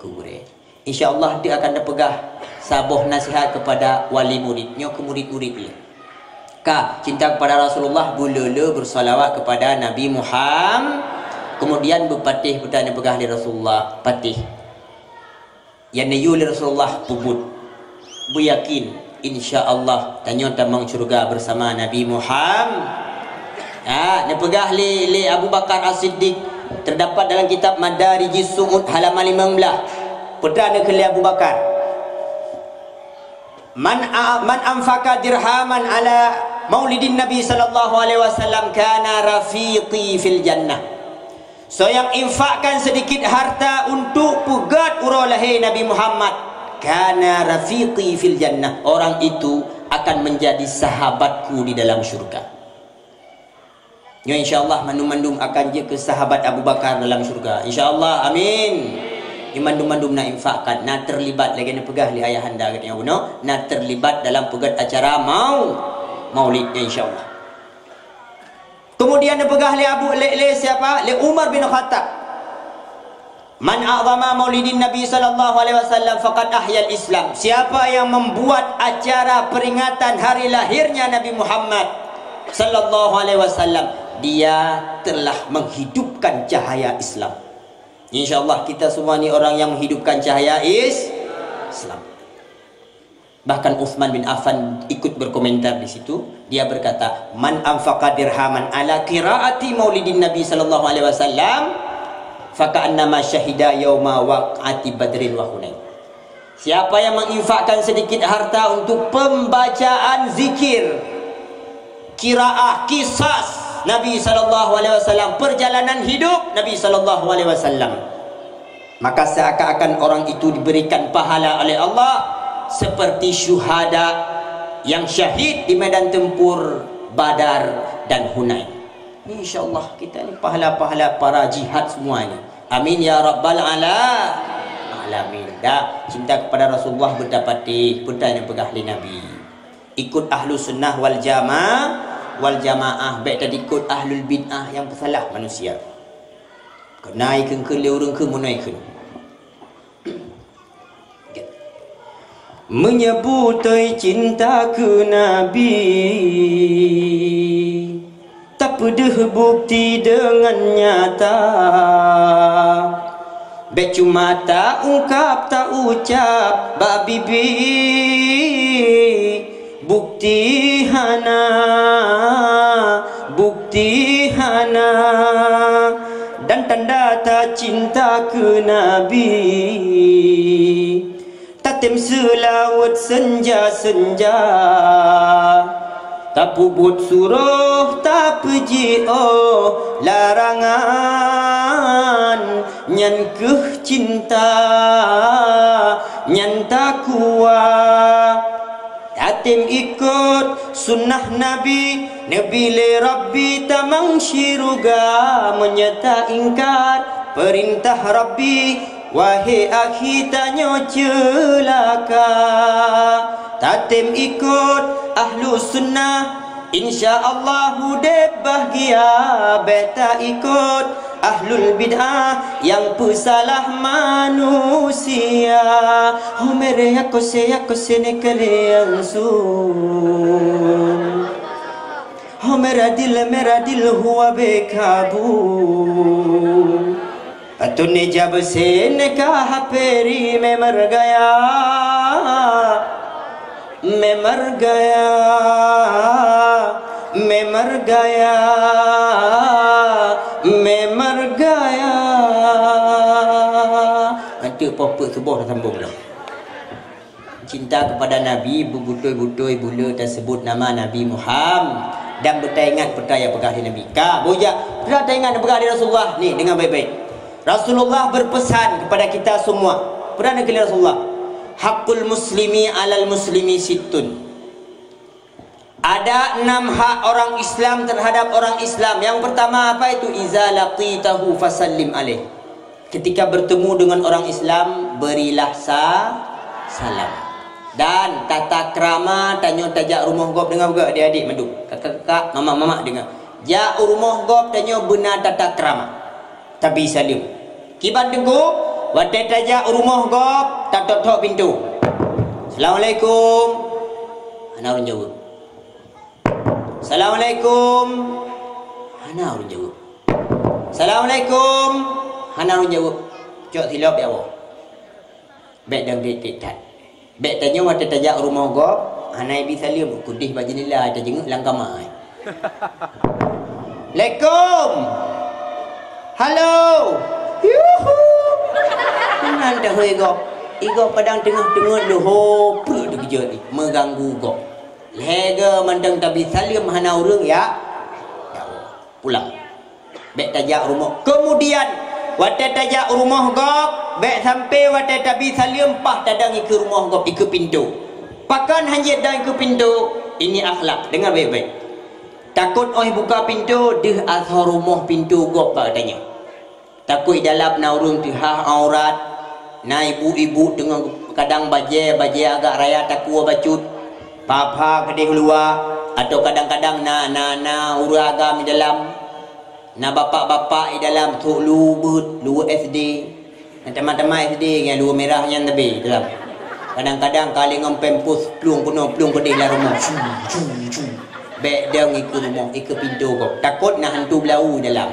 keu gurée. Insya Allah, teuk akan tapeugah saboh nasihat kepada wali murid. Nyoe keu murid-murid lé. Ka, cinta kepada Rasulullah, beuleu-leu bersalawat kepada Nabi Muhammad. Kemudian beupatéh, peue nyang peugah lé Rasulullah, patéh. Nyang neuyue lé Rasulullah peubuet. Beuyakin, insya Allah, tanyoe tamong syurga bersama Nabi Muhammad. Ha, neupeugah lé, lé Abu Bakar As-Siddiq, terdapat dalam kitab Madarijis Su'ud halaman limong belas. Peue neukheun lé Abu Bakar, "Man a-, man anfaqa dirhaman ala maulidin Nabi sallallahu alaihi wasallam kana rafiqi fil jannah." Soe nyang infakkan sedikit harta untuk peugöt uroe lahé Nabi Muhammad, kana rafiqi fil jannah, orang itu akan menjadi sahabatku di dalam syurga. Nyoe insya Allah mandum-mandum akan jeuet keu sahabat Abu Bakar dalam syurga. Insya Allah, amin. Nyoe mandum-mandum na infakkan, na terlibat, lagèe neupeugah lé ayahanda geutanyoe bunoe, na terlibat dalam peugöt acara mau-, maulid nyoe insya Allah. Kemudian neupeugah lé Abu, lé, lé siapa? Lé Umar bin Khattab. "Man a'zama maulidin Nabi sallallahu alaihi wasallam faqad ahyal Islam." Siapa yang membuat acara peringatan hari lahirnya Nabi Muhammad sallallahu alaihi wasallam, dia telah menghidupkan cahaya Islam. Insya Allah kita semua ni orang yang menghidupkan cahaya is-, Islam. Bahkan Utsman bin Affan ikut berkomentar di situ. Dia berkata, "Man anfaqa dirhaman ala qiraati maulidin Nabi sallallahu alaihi wasallam, faka'annama syahida yauma waq'ati Badrin wa Hunain." Siapa yang menginfakkan sedikit harta untuk pembacaan zikir, qiraah, qisas Nabi sallallahu alaihi wasallam, perjalanan hidup Nabi sallallahu alaihi wasallam, maka seakan-akan orang itu diberikan pahala oleh Allah seperti syuhada yang syahid di medan tempur Badar dan Hunain. Insya Allah kita ni pahala-pahala para jihad semua ini. Amin ya rabbal ala-, Amin. Dak, cinta kepada Rasulullah beutapatéh, peue nyang peugah lé Nabi. Ikut ahlu sunnah wal jamaah, wal jamaah, bék taikot ahlul bid'ah nyang peusalah manusia. Keunae kheun-kheun lé ureuëng kheun meunoe kheun. Meunyoe beutôi cinta keu Nabi, tapeudeuh bukti deungon nyata. Bék cuma taungkab, taucab bak bibi, bukti hana, bukti hana. Dan tanda tacinta keu Nabi, tatem seulaweuet seunja-seunja, tapeubuet surôh, tapeujiôh larangan, nyan kheueh cinta nyang takwa. Tatem ikot sunnah Nabi, neubi lé Rabbi tamong syeuruga. Meunyoe taingkar peurintah Rabbi, wahé akhi tanyoe ceulaka. Tatem ikot ahlu sunnah, insya Allah udeb bahgia. Bék taikot ahlul bid'ah nyang peusalah manusia. Ho mere ya kose, ya kose ne kele langsung. Ho meradil, meradil huwa bekabu. Patut ne jabeusen ka haperi memar gaya. Memar gaya, memar gaya, memar gaya. Anteuk poh peuet suboh tasambong lom. Cinta kepada Nabi beubutôi-butôi buleue taseubut nama Nabi Muhammad dan beutaingat peue nyang peugah lé Nabi. Ka, bujak, peue taingat peugah lé Rasulullah ni, dengar baik-baik. Rasulullah berpesan kepada kita semua. Peue na kheun Rasulullah? Hakul muslimi alal muslimi sittun. Ada enam hak orang Islam terhadap orang Islam. Yang pertama apa itu? Iza laqitahu fasallim alaih. Ketika bertemu dengan orang Islam, berilah sa-, salam. Dan tata krama tanyoe tajak rumoh gob, dengar beugöt adik-adik mandum. Kakak-kakak, mamak-mamak dengar. Jak u rumoh gob tanyoe beuna tata krama. Tabi saleuem. Kiban teungku, watée tajak u rumoh gob, tatok-tok pintoe. "Assalamualaikum." Hana ureuëng jaweueb. "Assalamualaikum." Hana ureuëng jaweueb. "Assalamualaikum." Hana ureuëng jaweueb. Cok silop ya Allah. Bék dang dek-dek that. Bék tanyoe watée tajak u rumoh gob, hana ibi saleuem, keudeh bak jeundela, tajeungeuk lam kama. "Assalamualaikum." "Halo." "Yuhu." Meunan dahôi gob. Igob padang teungoh-teungoh leuho, peue teukeujot, meuganggu gob. Lhée goe mantong tabi saleuem hana ureuëng, ya. Ya Allah. Pulang. Bék tajak rumoh. Keumudian, watée tajak rumoh gob, bék sampoe watée tabi saleuem paih tadong ikeue rumoh gob, ikeue pintoe. Pakon hanjeuet dong ikeue pintoe? Ini akhlak. Dengar baik-baik. Takot óh buka pintoe, deuh asoe rumoh pintoe gob bak geutanyoe. Takot dalam na ureuëng teuhah aurat, na ibu-ibu teungoh kadang bajée, bajée agak raya takue bacut, pha-pha keudeh luwa, atau kadang-kadang na, na, na ureuëng agam di dalam. Na bapak-bapak di dalam, trok lu beuet, lu S D. Na teuma-teuma S D nyan, lu merah nyan leubeh dalam. Kadang-kadang ka lé ngon pampers, plueng keunoe, plueng keudeh lam rumoh. Cu, cu, cu. Bék dong ikeue rumoh, ikeue pintoe gob. Takot na hantu beulau dalam.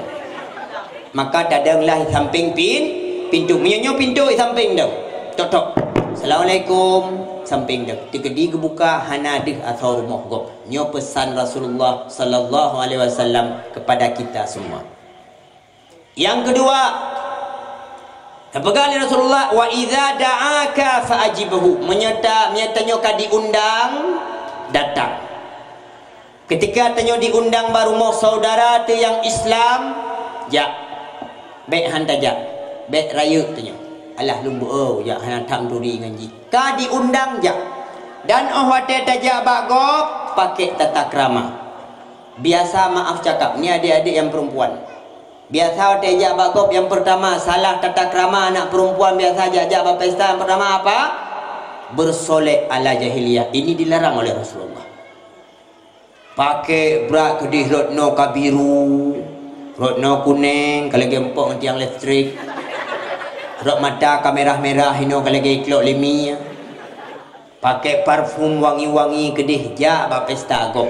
Maka tadong lah sampéng pin-, pintoe. Meunyoe nyoe pintoe sampéng dong. Tok, tok. "Assalamualaikum." Sampéng dong. Teukeudi geubuka hana deuh asoe rumoh gob. Nyoe peusan Rasulullah sallallahu alaihi wasallam kepada kita semua. Yang kedua, geupeugah lé Rasulullah, "Wa idza da'aka fa ajibhu." Meunyoe ta-, meunyoe tanyoe ka diundang, datang. Ketika tanyoe diundang bak rumoh saudara teuh nyang Islam, jak. Bék han tajak. Bék rayeuk tanyoe. "Alah lôn beu-o, jak hana that meuturi ngon jih." Ka diundang, jak. Dan óh watée tajak bak gob, pakék tata krama. Biasa maaf cakap, ni adik-adik nyang perempuan. Biasa watée jak bak gob, nyang peurtama, salah tata krama anak peurempuan biasa jak-jak bak pesta, nyang peurtama apa? Bersolek ala jahiliyah. Ini dilarang oleh Rasulullah. Pakék brat keudeh rot noe ka biru, rot noe kunéng ka lagée empok ngon tiang listrik, rot mata ka mirah-mirah inoe ka lagée iklok limi. Pakék parfum wangi-wangi keudeh jak bak pesta gob.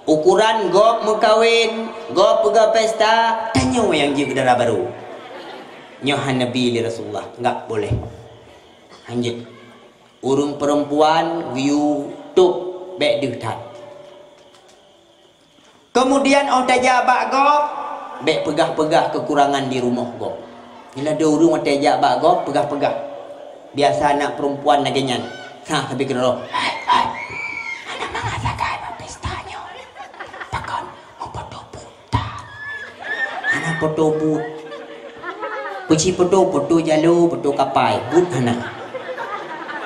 Ukuran gob meukawen, gob peugah pesta, tanyoe nyang jeuet keu dara barô. Nyoe hana bi lé Rasulullah, enggak boleh. Hanjeuet. Ureuëng peurempuan geuyue tôb bék deuh that. Keumudian óh tajak bak gob, bék peugah-peugah keukurangan di rumoh gob. Nyoe ladôm ureuëng watée jak bak gob peugah-peugah. Biasa anak peurempuan lagée nyan. Sa sabe keudroe, "Hai, hai, hana mangat sagai bak pesta nyoe. Pakon meupoto buet that. Hana poto buet." Peuci poto, poto jalo, poto kapai, buet hana.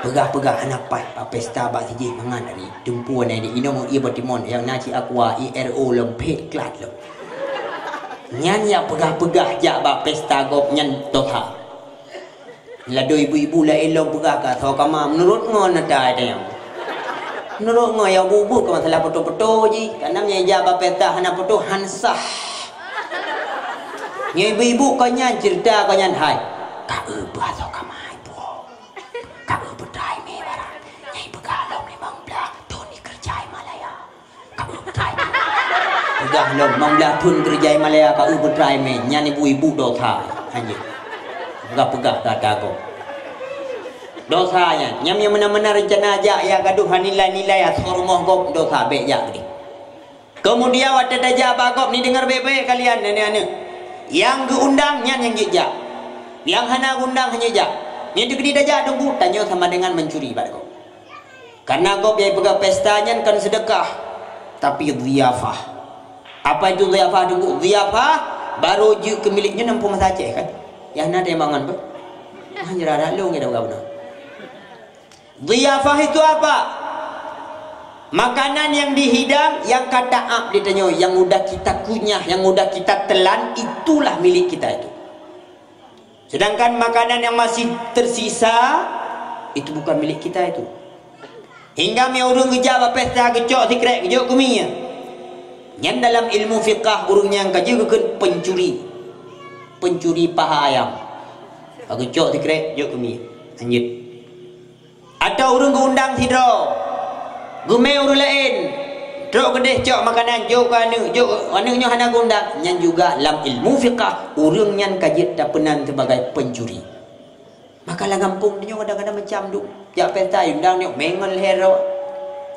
Peugah-peugah hana paih bak pesta bak sijih mangat hari. Teumpu anai di inoe meuié bak timon nyang na cit aqua, I R O lom phét klat lom. Nyan nyang peugah-peugah jak bak pesta gob nyan dosa. Ladôm ibu-ibu laén lom peugah ka asoe kama, meunurot ngon ata nyang. Meunurot ngon nyang buet-buet ka masalah poto-poto jih. Karena meunyoe jak bak pesta hana poto, han sah. Nyoe ibu-ibu kon nyan ceurita kon nyan hai. Ka eu beuasoe kama ibu. Ka eu beutrai mé barang. Nyang ipeugah lom limong blaih thon ikeureuja i Malaya. Ka eu beutrai. Peugah lom limong blaih thon ikeureuja i Malaya ka eu beutrai mé. Nyan ibu-ibu dosa. Hanjeuet. Peugah-peugah gata gob. Dosa nyan. Nyang meunan-meunan reuncana jak ya gadoh nilai-nilai asoe rumoh gob dosa bék jak keudeh. Keumudian watée tajak bak gob ni, deungoe bék-bék kalian aneuk-aneuk. Nyang geuundang nyan nyang jeuet jak. Nyang hana geuundang hana jak. Nyan teukeudi tajak teungku, tanyoe sama dengan mencuri bak gob. Karena gob nyang peugah pesta nyan kan seudeukah, tapi dhiyafah. Apa itu dhiyafah teungku? Dhiyafah baru jeuet keu milék nyoe nampu masa Aceh kan? Nyang na teumangan beuh. Ah, nyerah dak lôn kita bukan benar. Dhiyafah itu apa? Makanan yang dihidang, yang ka taab di tanyoe, yang udah kita kunyah, yang udah kita telan, itulah milik kita itu. Sedangkan makanan yang masih tersisa, itu bukan milik kita itu. Hingga mi ureuëng geujak bak pesta geucok sikrek geujok keu mi. Nyan dalam ilmu fiqah ureuëng nyang ka jeuet geukheun pencuri. Pencuri paha ayam. Ka geucok sikrek jok keu mi. Lanjut. Atawa ureuëng geuundang sidroe, geumé ureuëng laén, trok keudeh cok makanan, jok keu aneuk, jok aneuk nyoe hana geuundang, nyan juga lam ilmu fiqah, ureuëng nyan ka jeuet tapeunan sibagai pencuri. Maka lam gampông tanyoe kadang-kadang macam duek, jak pesta undang nyoe mé ngon lhèe droe.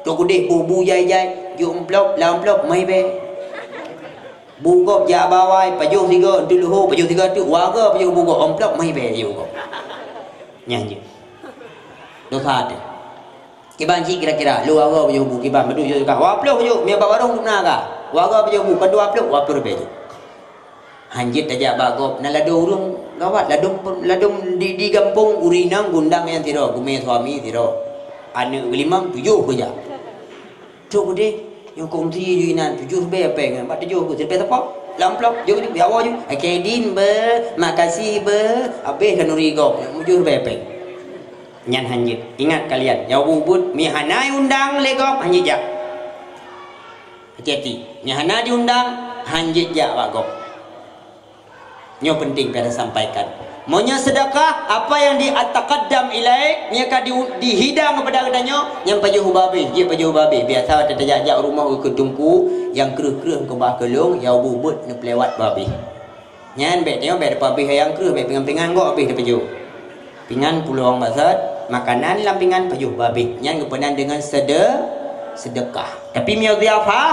Trok keudeh bu-bu jai-jai, jok amplop, lam amplop meuhibée. Bu gob jak bawai, pajoh sigoe, enteuk leuhô, pajoh sigoe teuk, wagoe pajoh bu gob, amplop meuhibée pajoh bu gob. Nyan jeuet. Dosa teuh. Kiban cit kira-kira, lheuh wagoe pajoh bu, kiban padum jok kah. Dua ploh jok, mie bak warong dum na kah. Wagoe pajoh bu, padum dua ploh, dua ploh ribèe jok. Hanjeuet tajak bak gob, na ladôm ureuëng gawat, ladôm, ladôm di, di gampông ureuëng inong geuundang nyang sidroe, geumé suami sidroe. Aneuk geulimong, tujoh keujak. Trok keudeh, nyoe kongsi ju inan tujoh ribèe péng, bak tujoh ribèe sapo? Lam amplop, jok ju, ya Allah ju. Oke, din beuh, makasih beuh, habéh khanuri gob, tujoh ribèe péng. Nyan hanjeuet. Ingat kalian, nyang buet-buet, mi hana undang lé gob, hanjeuet jak. Hati-hati, mi hana diundang, hanjeuet jak bak gob. Nyoe penting payah tasampaikan. Meunyoe seudeukah, apa nyang di-, taqaddam ilaik, nyang ka di-, dihidang keupada geutanyoe, nyan pajoh ubak abéh, jeuet pajoh ubak abéh. Biasa watèe tajak-jak rumoh keu teungku, nyang kreueh-kreueh keubah keu lôn, nyang ubeuet-ubeuet neupeulewat bak abéh. Nyan bèk tanyoe, bèk tapeuabéh nyang kreueh, bèk pingan-pingan gob abéh tapajoh. Pingan pulang bak sat, makanan lam pingan pajoh bak abéh. Nyan geupeunan deungon sede-, seudeukah. Tapi meunyoe dhiyafah,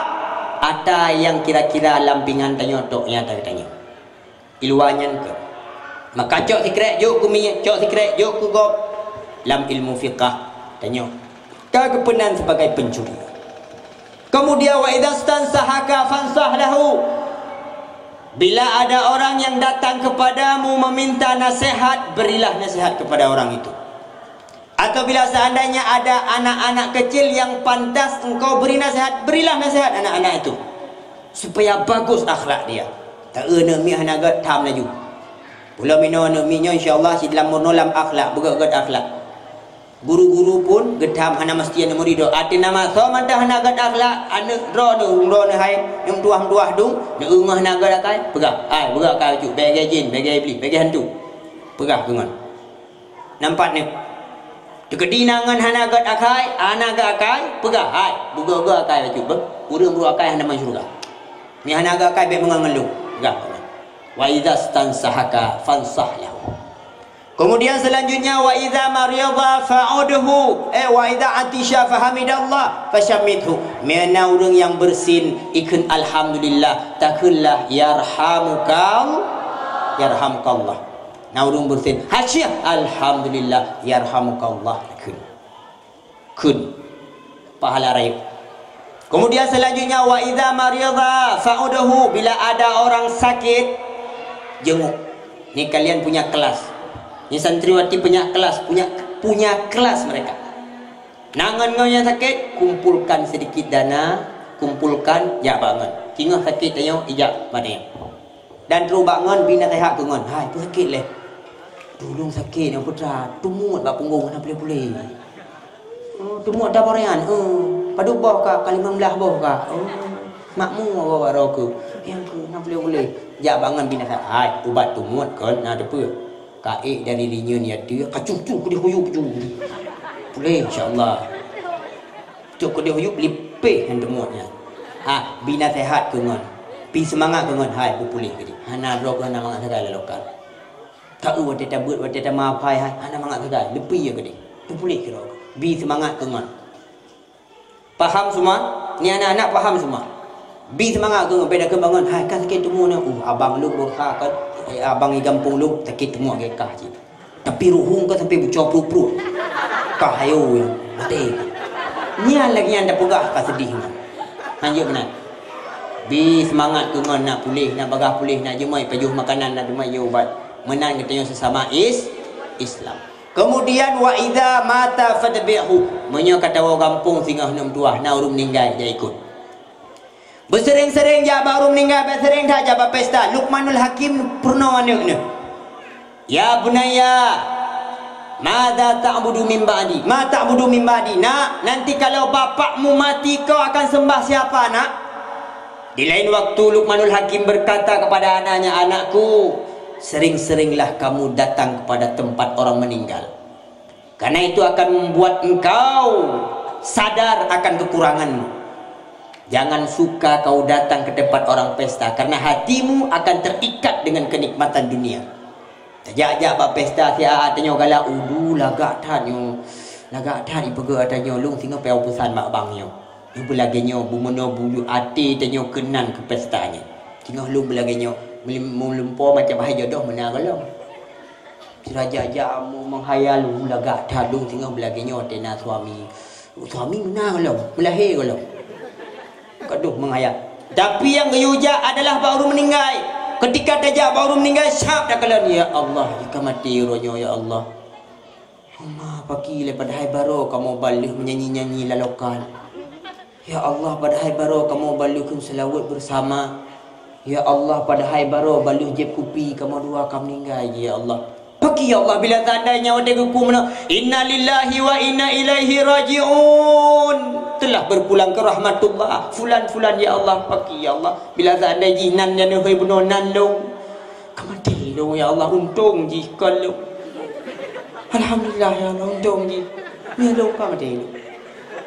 ata nyang kira-kira lam pingan tanyoe tok nyang ata geutanyoe. Di luwa nyan keuh. Maka cok sikrek jok keu mi, cok sikrek jok keu gob. Lam ilmu fiqah tanyoe ka geupeunan sibagai pencuri. Kemudian, wa idza stansahaka fansah lahu. Bila ada orang yang datang kepadamu meminta nasihat, berilah nasihat kepada orang itu. Atau bila seandainya ada anak-anak kecil yang pantas engkau beri nasihat, berilah nasihat anak-anak itu supaya bagus akhlak dia. Ta-eu aneuk miet hana gét, tham laju. Pulo minoe aneuk miet nyoe, insya Allah, sidalam meurunoe lam akhlak, beugét-gét akhlak. Guru-guru pun geutham, hana meusti aneuk murit droe. Até nama soe mantong hana gét akhlak, aneuk droeneuh, ureueng droeneuh hai, nyang meutuah-meutuah dum, neueu ngon hana gét akai, peugah, "Hai, beugét akai bacut, bèk lagèe jin, bèk lagèe iblih, bèk lagèe hantu." Peugah keu ngon. Nampak nyoe. Teukeudi na ngon hana gét akai, hana gét akai, peugah, "Hai, beugét-gét akai bacut, beuh. Ureueng brôk akai hana masuk syeuruga. Nyang hana gét akai bèk meungon ngon lôn." Peugah. "Wa idza stansahaka fansah lahu." Kemudian selanjutnya, "Wa idza maridha fa'udhu, eh, wa idza atisha fahamidallah, fasyamithu." Meunyo na ureueng nyang beursin, ikheun alhamdulillah, takheunlah yarhamukal-, yarhamukallah. Na ureueng beursin, hasyiah, alhamdulillah, yarhamukallah, takheun. Kheun pahala rayeuk. Kemudian selanjutnya, "Wa idza maridha fa'udhu," bila ada orang sakit, jenguk. Ni kalian punya kelas. Ni santriwati punya kelas, punya, punya kelas mereka. Na ngon-ngon nyang sakét, kumpulkan sedikit dana, kumpulkan, jak bak ngon. Singoh sakét tanyoe, ijak bak nyan. Dan trok bak ngon, bri naseuhat keu ngon. "Hai, peue sakét lé?" "Tulông sakét nyang putra, teumuet bak punggong hana puléh-puléh." "Oh, teumuet ata parian?" "Eh, padub boh ka?" "Ka limong blaih boh ka." "Oh, makmu bak droe keuh." "Nyang keuh hana puléh-puléh." Jak bak ngon bri naseuhat. "Hai, ubat teumuet kon na teupeue. Ka ék dari linyeun ya teuh, ka cuh-cuh keudéh huyup ju. Puléh insya Allah. Cok keudéh huyup lipéh nyang teumuet nyan." Ha, bri naseuhat keu ngon. Bri seumangat keu ngon, hai, beupuléh keudéh. Hana droe keuh hana mangat sagai lalokan. Ka eu watèe tabeuet, watèe tameuhafai, hai, hana mangat sagai. Leupie keudéh. Beupuléh keudroe. Bri seumangat keu ngon. Paham semua? Ni anak-anak paham semua? Bri seumangat keu ngon, bèk takheun bak ngon, "Hai, ka sakét teumuet nyoe." "Uh, abang lôn boh ka, kan, eh, abang di gampông lôn sakét teumuet lagèe kah cit. Tapi ruhueng ka sampai bucoe pruet-pruet. Kah ayo, maté." Nyan lagèe nyan tapeugah ka seudeh nyan. Hanjeuet meunan. Bri seumangat keu ngon, nak puléh, nak bagaih puléh, nak jeuet meupajoh makanan, nak jeuet meupajoh ubat. Meunan geutanyoe sesama is-, Islam. Kemudian, "Wa idza mata fatbi'hu." Meunyoe ka tawoe gampông singoh aneuk meutuah, na ureueng meuninggai, jak ikot. Beusereng-sereng jak bak ureueng meuninggai, bèk sereng that jak bak pesta. Luqmanul Hakim peurunoe aneuk neuh, "Ya bunayya, madza ta'budu min ba'di? Ma ta'budu min ba'di?" "Nak, nanti kalau bapakmu mati, kau akan sembah siapa, nak?" Di lain waktu, Luqmanul Hakim berkata kepada anaknya, "Anakku, sering-seringlah kamu datang kepada tempat orang meninggal. Karena itu akan membuat engkau sadar akan kekuranganmu. Jangan suka kau datang ke tempat orang pesta, karena hatimu akan terikat dengan kenikmatan dunia." Tajak-jak bak pesta siat, tanyoe galak, "Udu, lagak that nyoe. Lagak that ipeugah tanyoe, lôn singoh payah peusan bak abang nyoe. Nyoe beulagèe nyoe, beumeunoe buleuen até tanyoe keunan keu pesta nyoe. Singoh lôn beulagèe nyoe, meulumpo macam hai jodoh meunan gohlom." Sira jak-jak meuhayal, "Uh, lagak that lôn singoh beulagèe nyoe até na suami. Suami meunan gohlom, meulahé gohlom." Kaduh meuhayal. Tapi nyang geuyue jak adalah bak ureueng meuninggai. Ketika tajak bak ureueng meuninggai, sab takalon, "Ya Allah, jika maté uroe nyoe, ya Allah. Uma paki lé padahai barô kamoe ban lheueh meunyanyi-nyanyi lalokan. Ya Allah, padahai barô kamoe ban lheueh kheun seulaweuet beusama. Ya Allah, padahai barô ban lheueh jieb kupi kamoe dua ka meuninggai jih, ya Allah." Paki, ya Allah, bila seandainya watèe geukheun meunan, "Innalillahi wa inna ilaihi raji'un. Telah berpulang ke rahmatullah, fulan-fulan, ya Allah." Paki, ya Allah, bila seandai jih nan nyang neuhôi bunoe nan lôn. Ka maté lôn, ya Allah, untông jih kon lôn. Alhamdulillah, ya Allah, untông jih. Nyoe lôn ka maté lôn.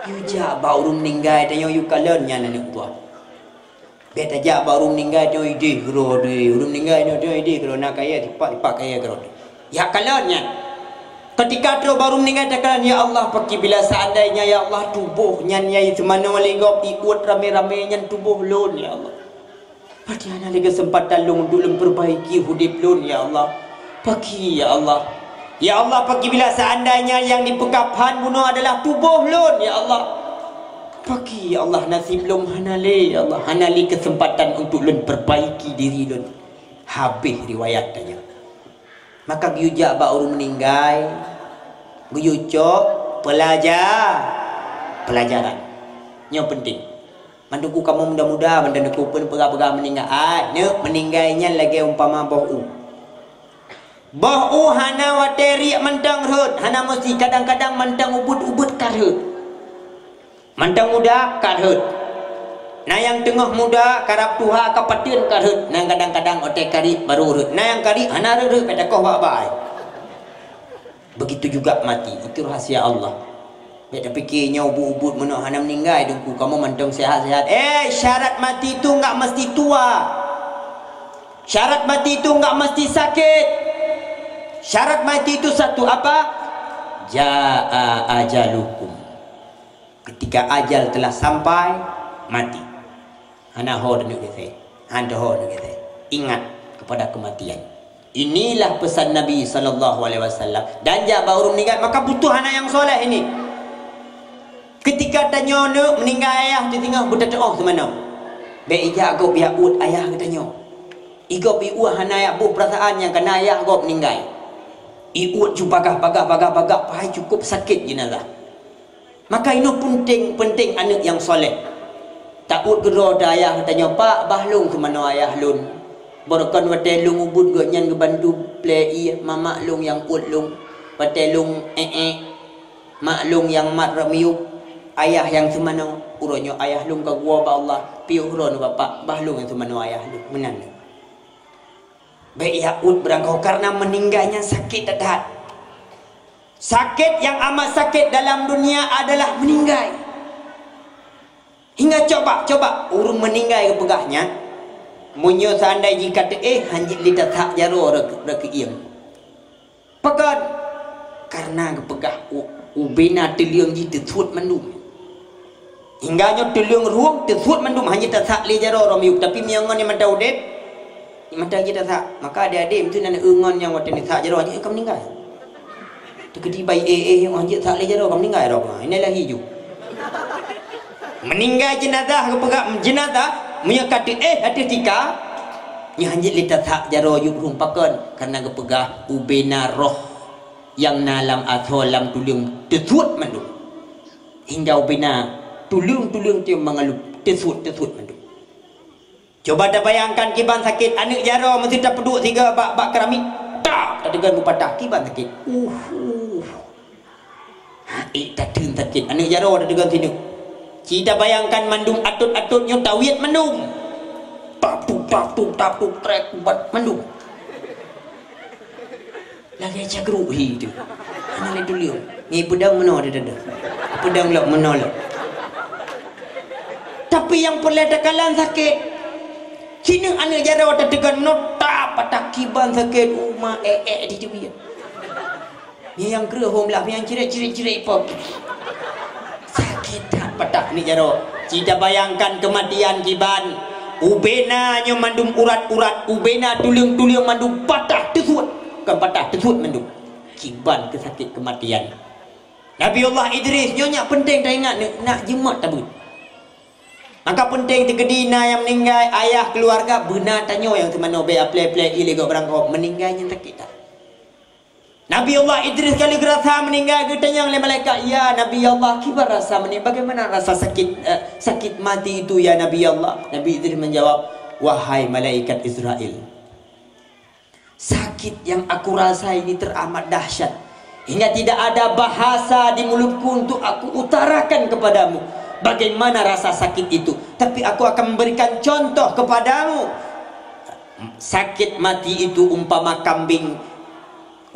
Yue jak bak ureueng meuninggai, tanyoe yue kalon nyan aneuk buah. Bèk tajak bak ureueng meuninggai, tanyoe idéh keudroe deh. Ureueng meuninggai nyoe, tanyoe idéh keudroe, na kayèe, tipak-tipak kayèe keudroe deh. Jak kalon nyan. Ketika trok bak ureueng meuninggai takalon, "Ya Allah, paki bila seandainya, ya Allah, tuboh nyan nyang teumanoe lé gob iuet ramé-ramé nyan tuboh lôn, ya Allah. Paki hana lé keuseumpatan lôn untuk lôn peurbaiki udép lôn, ya Allah. Paki, ya Allah. Ya Allah, paki bila seandainya nyang dipeukaphan bunoe adalah tuboh lôn, ya Allah. Paki, ya Allah, naseb lôn hana lé, ya Allah. Hana lé keuseumpatan untuk lôn peurbaiki diri lôn." Habéh riwayat tanyoe. Maka geuyue jak bak ureueng meuninggai, geuyue cok peulaja-, peulajaran. Nyoe peunteng. Mandum ku kamoe muda-muda, mandum ku pun peugah-peugah meuninggai. Ai, neuk, meuninggai nyan lagée umpama boh u. Boh u hana watée riek mantong rhot, hana meusti, kadang-kadang mantong ubit-ubit ka rhot. Mantong muda ka rhot. Na nyang teungoh muda, karab tuha, ka pateuen ka rhot. Na kadang-kadang watée ka riek baru rhot. Na nyang ka riek hana rhot-rhot, bèk takoh bak-bak ai. Begitu juga mati, itu rahasia Allah. Bèk tapike nyoe ubit-ubit meunoe hana meuninggai, Teungku, kamoe mantong sehat-sehat. Eh, syarat mati itu enggak mesti tua. Syarat mati itu enggak mesti sakit. Syarat mati itu satu apa? Jaa ajalukum. Ketika ajal telah sampai, mati. Hana ho taneuk geusé. Hana ho taneuk geusé. Ingat kepada kematian. Inilah pesan Nabi sallallahu alaihi wasallam. Dan jak bak ureuëng meuninggai, maka butuh aneuk nyang soleh ini. Ketika tanyoe neuk meuninggai ayah, teutinggai beutateuoh teumanoe. Bèk ijak gob jak uet ayah geutanyoe. Igob iuet hana jak boh peurasaan nyang kana ayah gob meuninggai. Iuet cu bagah-bagah, bagah-bagah, padahai cukup sakét jeunazah. Maka inoe peunteng-peunteng aneuk nyang soleh. Taôt keudroe ayah geutanyoe, "Pak, bah lôn teumanoe ayah lôn. Beureukan watée lôn ubit gobnyan geubantu plé ié, mamak lôn nyang uet lôn. Watée lôn ék-ék, mak lôn nyang mat rot miyueb, ayah nyang teumanoe. Uroe nyoe ayah lôn ka geuwoe bak Allah, piôh droeneuh Bapak, bah lôn nyang teumanoe ayah lôn." Meunan. Bèk jak uet beurangkaho, karena meuninggai nyan sakét that-that. Sakét nyang amat sakét dalam dunia adalah meuninggai. Hingga coba, coba ureuëng meuninggai geupeugah nyan, meunyoe seandai jih ka teuéh, hanjeuet lé tasak jaroe reu-, reukeue ié. Pakon? Karena geupeugah u-, ubena tuleueng jih teusuet mandum. Hingga nyoe tuleueng rhueng teusuet mandum, hanjeuet tasak lé jaroe rot miyueb, tapi meunyoe ngon nyang mantong udeb, mantong jih tasak. Maka adé-adé meuteun aneuk ngon nyang watée neusak jaroe jih ka meuninggai. Teukeudi bai éh-éh nyang hanjeuet sak lé jaroe ka meuninggai rot. Ha, inan lagée ju. Meuninggai jeunazah geupeugah, jeunazah meunyoe ka teuéh ateueh tika, nyoe hanjeuet lé tasak jaroe yub rhueng, pakon? Karena geupeugah ubena roh nyang na lam asoe lam tuleueng teusuet mandum. Hingga ubena tuleueng-tuleueng teuh mangalup teusuet-teusuet mandum. Coba tabayangkan kiban sakét aneuk jaroe meuseuti tapeuduek sigoe bak, bak keramik. Tak! Tateugon meupatah, kiban sakét. Uh, uh. Hai, tateun sakét aneuk jaroe tateugon sineuk. Ci tabayangkan mandum atot-atot nyoe tawiet mandum. Tap tup, tap tup, tap tup, trek, ubat mandum. Lagée cagruek hi tu. Hana lé tuleueng. Ngi peudong meunoe di dada. Peudong lok meunoe lok. Tapi nyang peureulée takalon sakét. Sineuk aneuk jaroe tateugon meunoe, tap patah kiban sakét, uma ék-ék di teubiet. Ngi nyang kreueh hom lah, nyang cirek-cirek-cirek pop. Sakét that patah ni jaroe. Ci tabayangkan keumatian kiban. Ubena nyoe mandum urat-urat, ubena tuleueng-tuleueng mandum patah teusuet. Kon patah, teusuet mandum. Kiban keusakét keumatian. Nabi Allah Idris nyoe nyak peunteng taingat, nak jimat tabeuet. Maka peunteng teukeudi na nyang meuninggai, ayah, keuluwarga, beuna tanyoe nyang teumanoe bèk aplé-aplé ilée gob beurangkok meuninggai nyan sakét that. Nabi Allah Idris ka lheueh geurasa meuninggai, geutanyong lé malaikat, "Ya Nabi Allah, kiban rasa meuni-, bagaimana rasa sakit, eh, sakit mati itu, ya Nabi Allah?" Nabi Idris menjawab, "Wahai malaikat Israel, sakit yang aku rasa ini teramat dahsyat, hingga tidak ada bahasa di mulutku untuk aku utarakan kepadamu bagaimana rasa sakit itu. Tapi aku akan memberikan contoh kepadamu. Sakit mati itu umpama kambing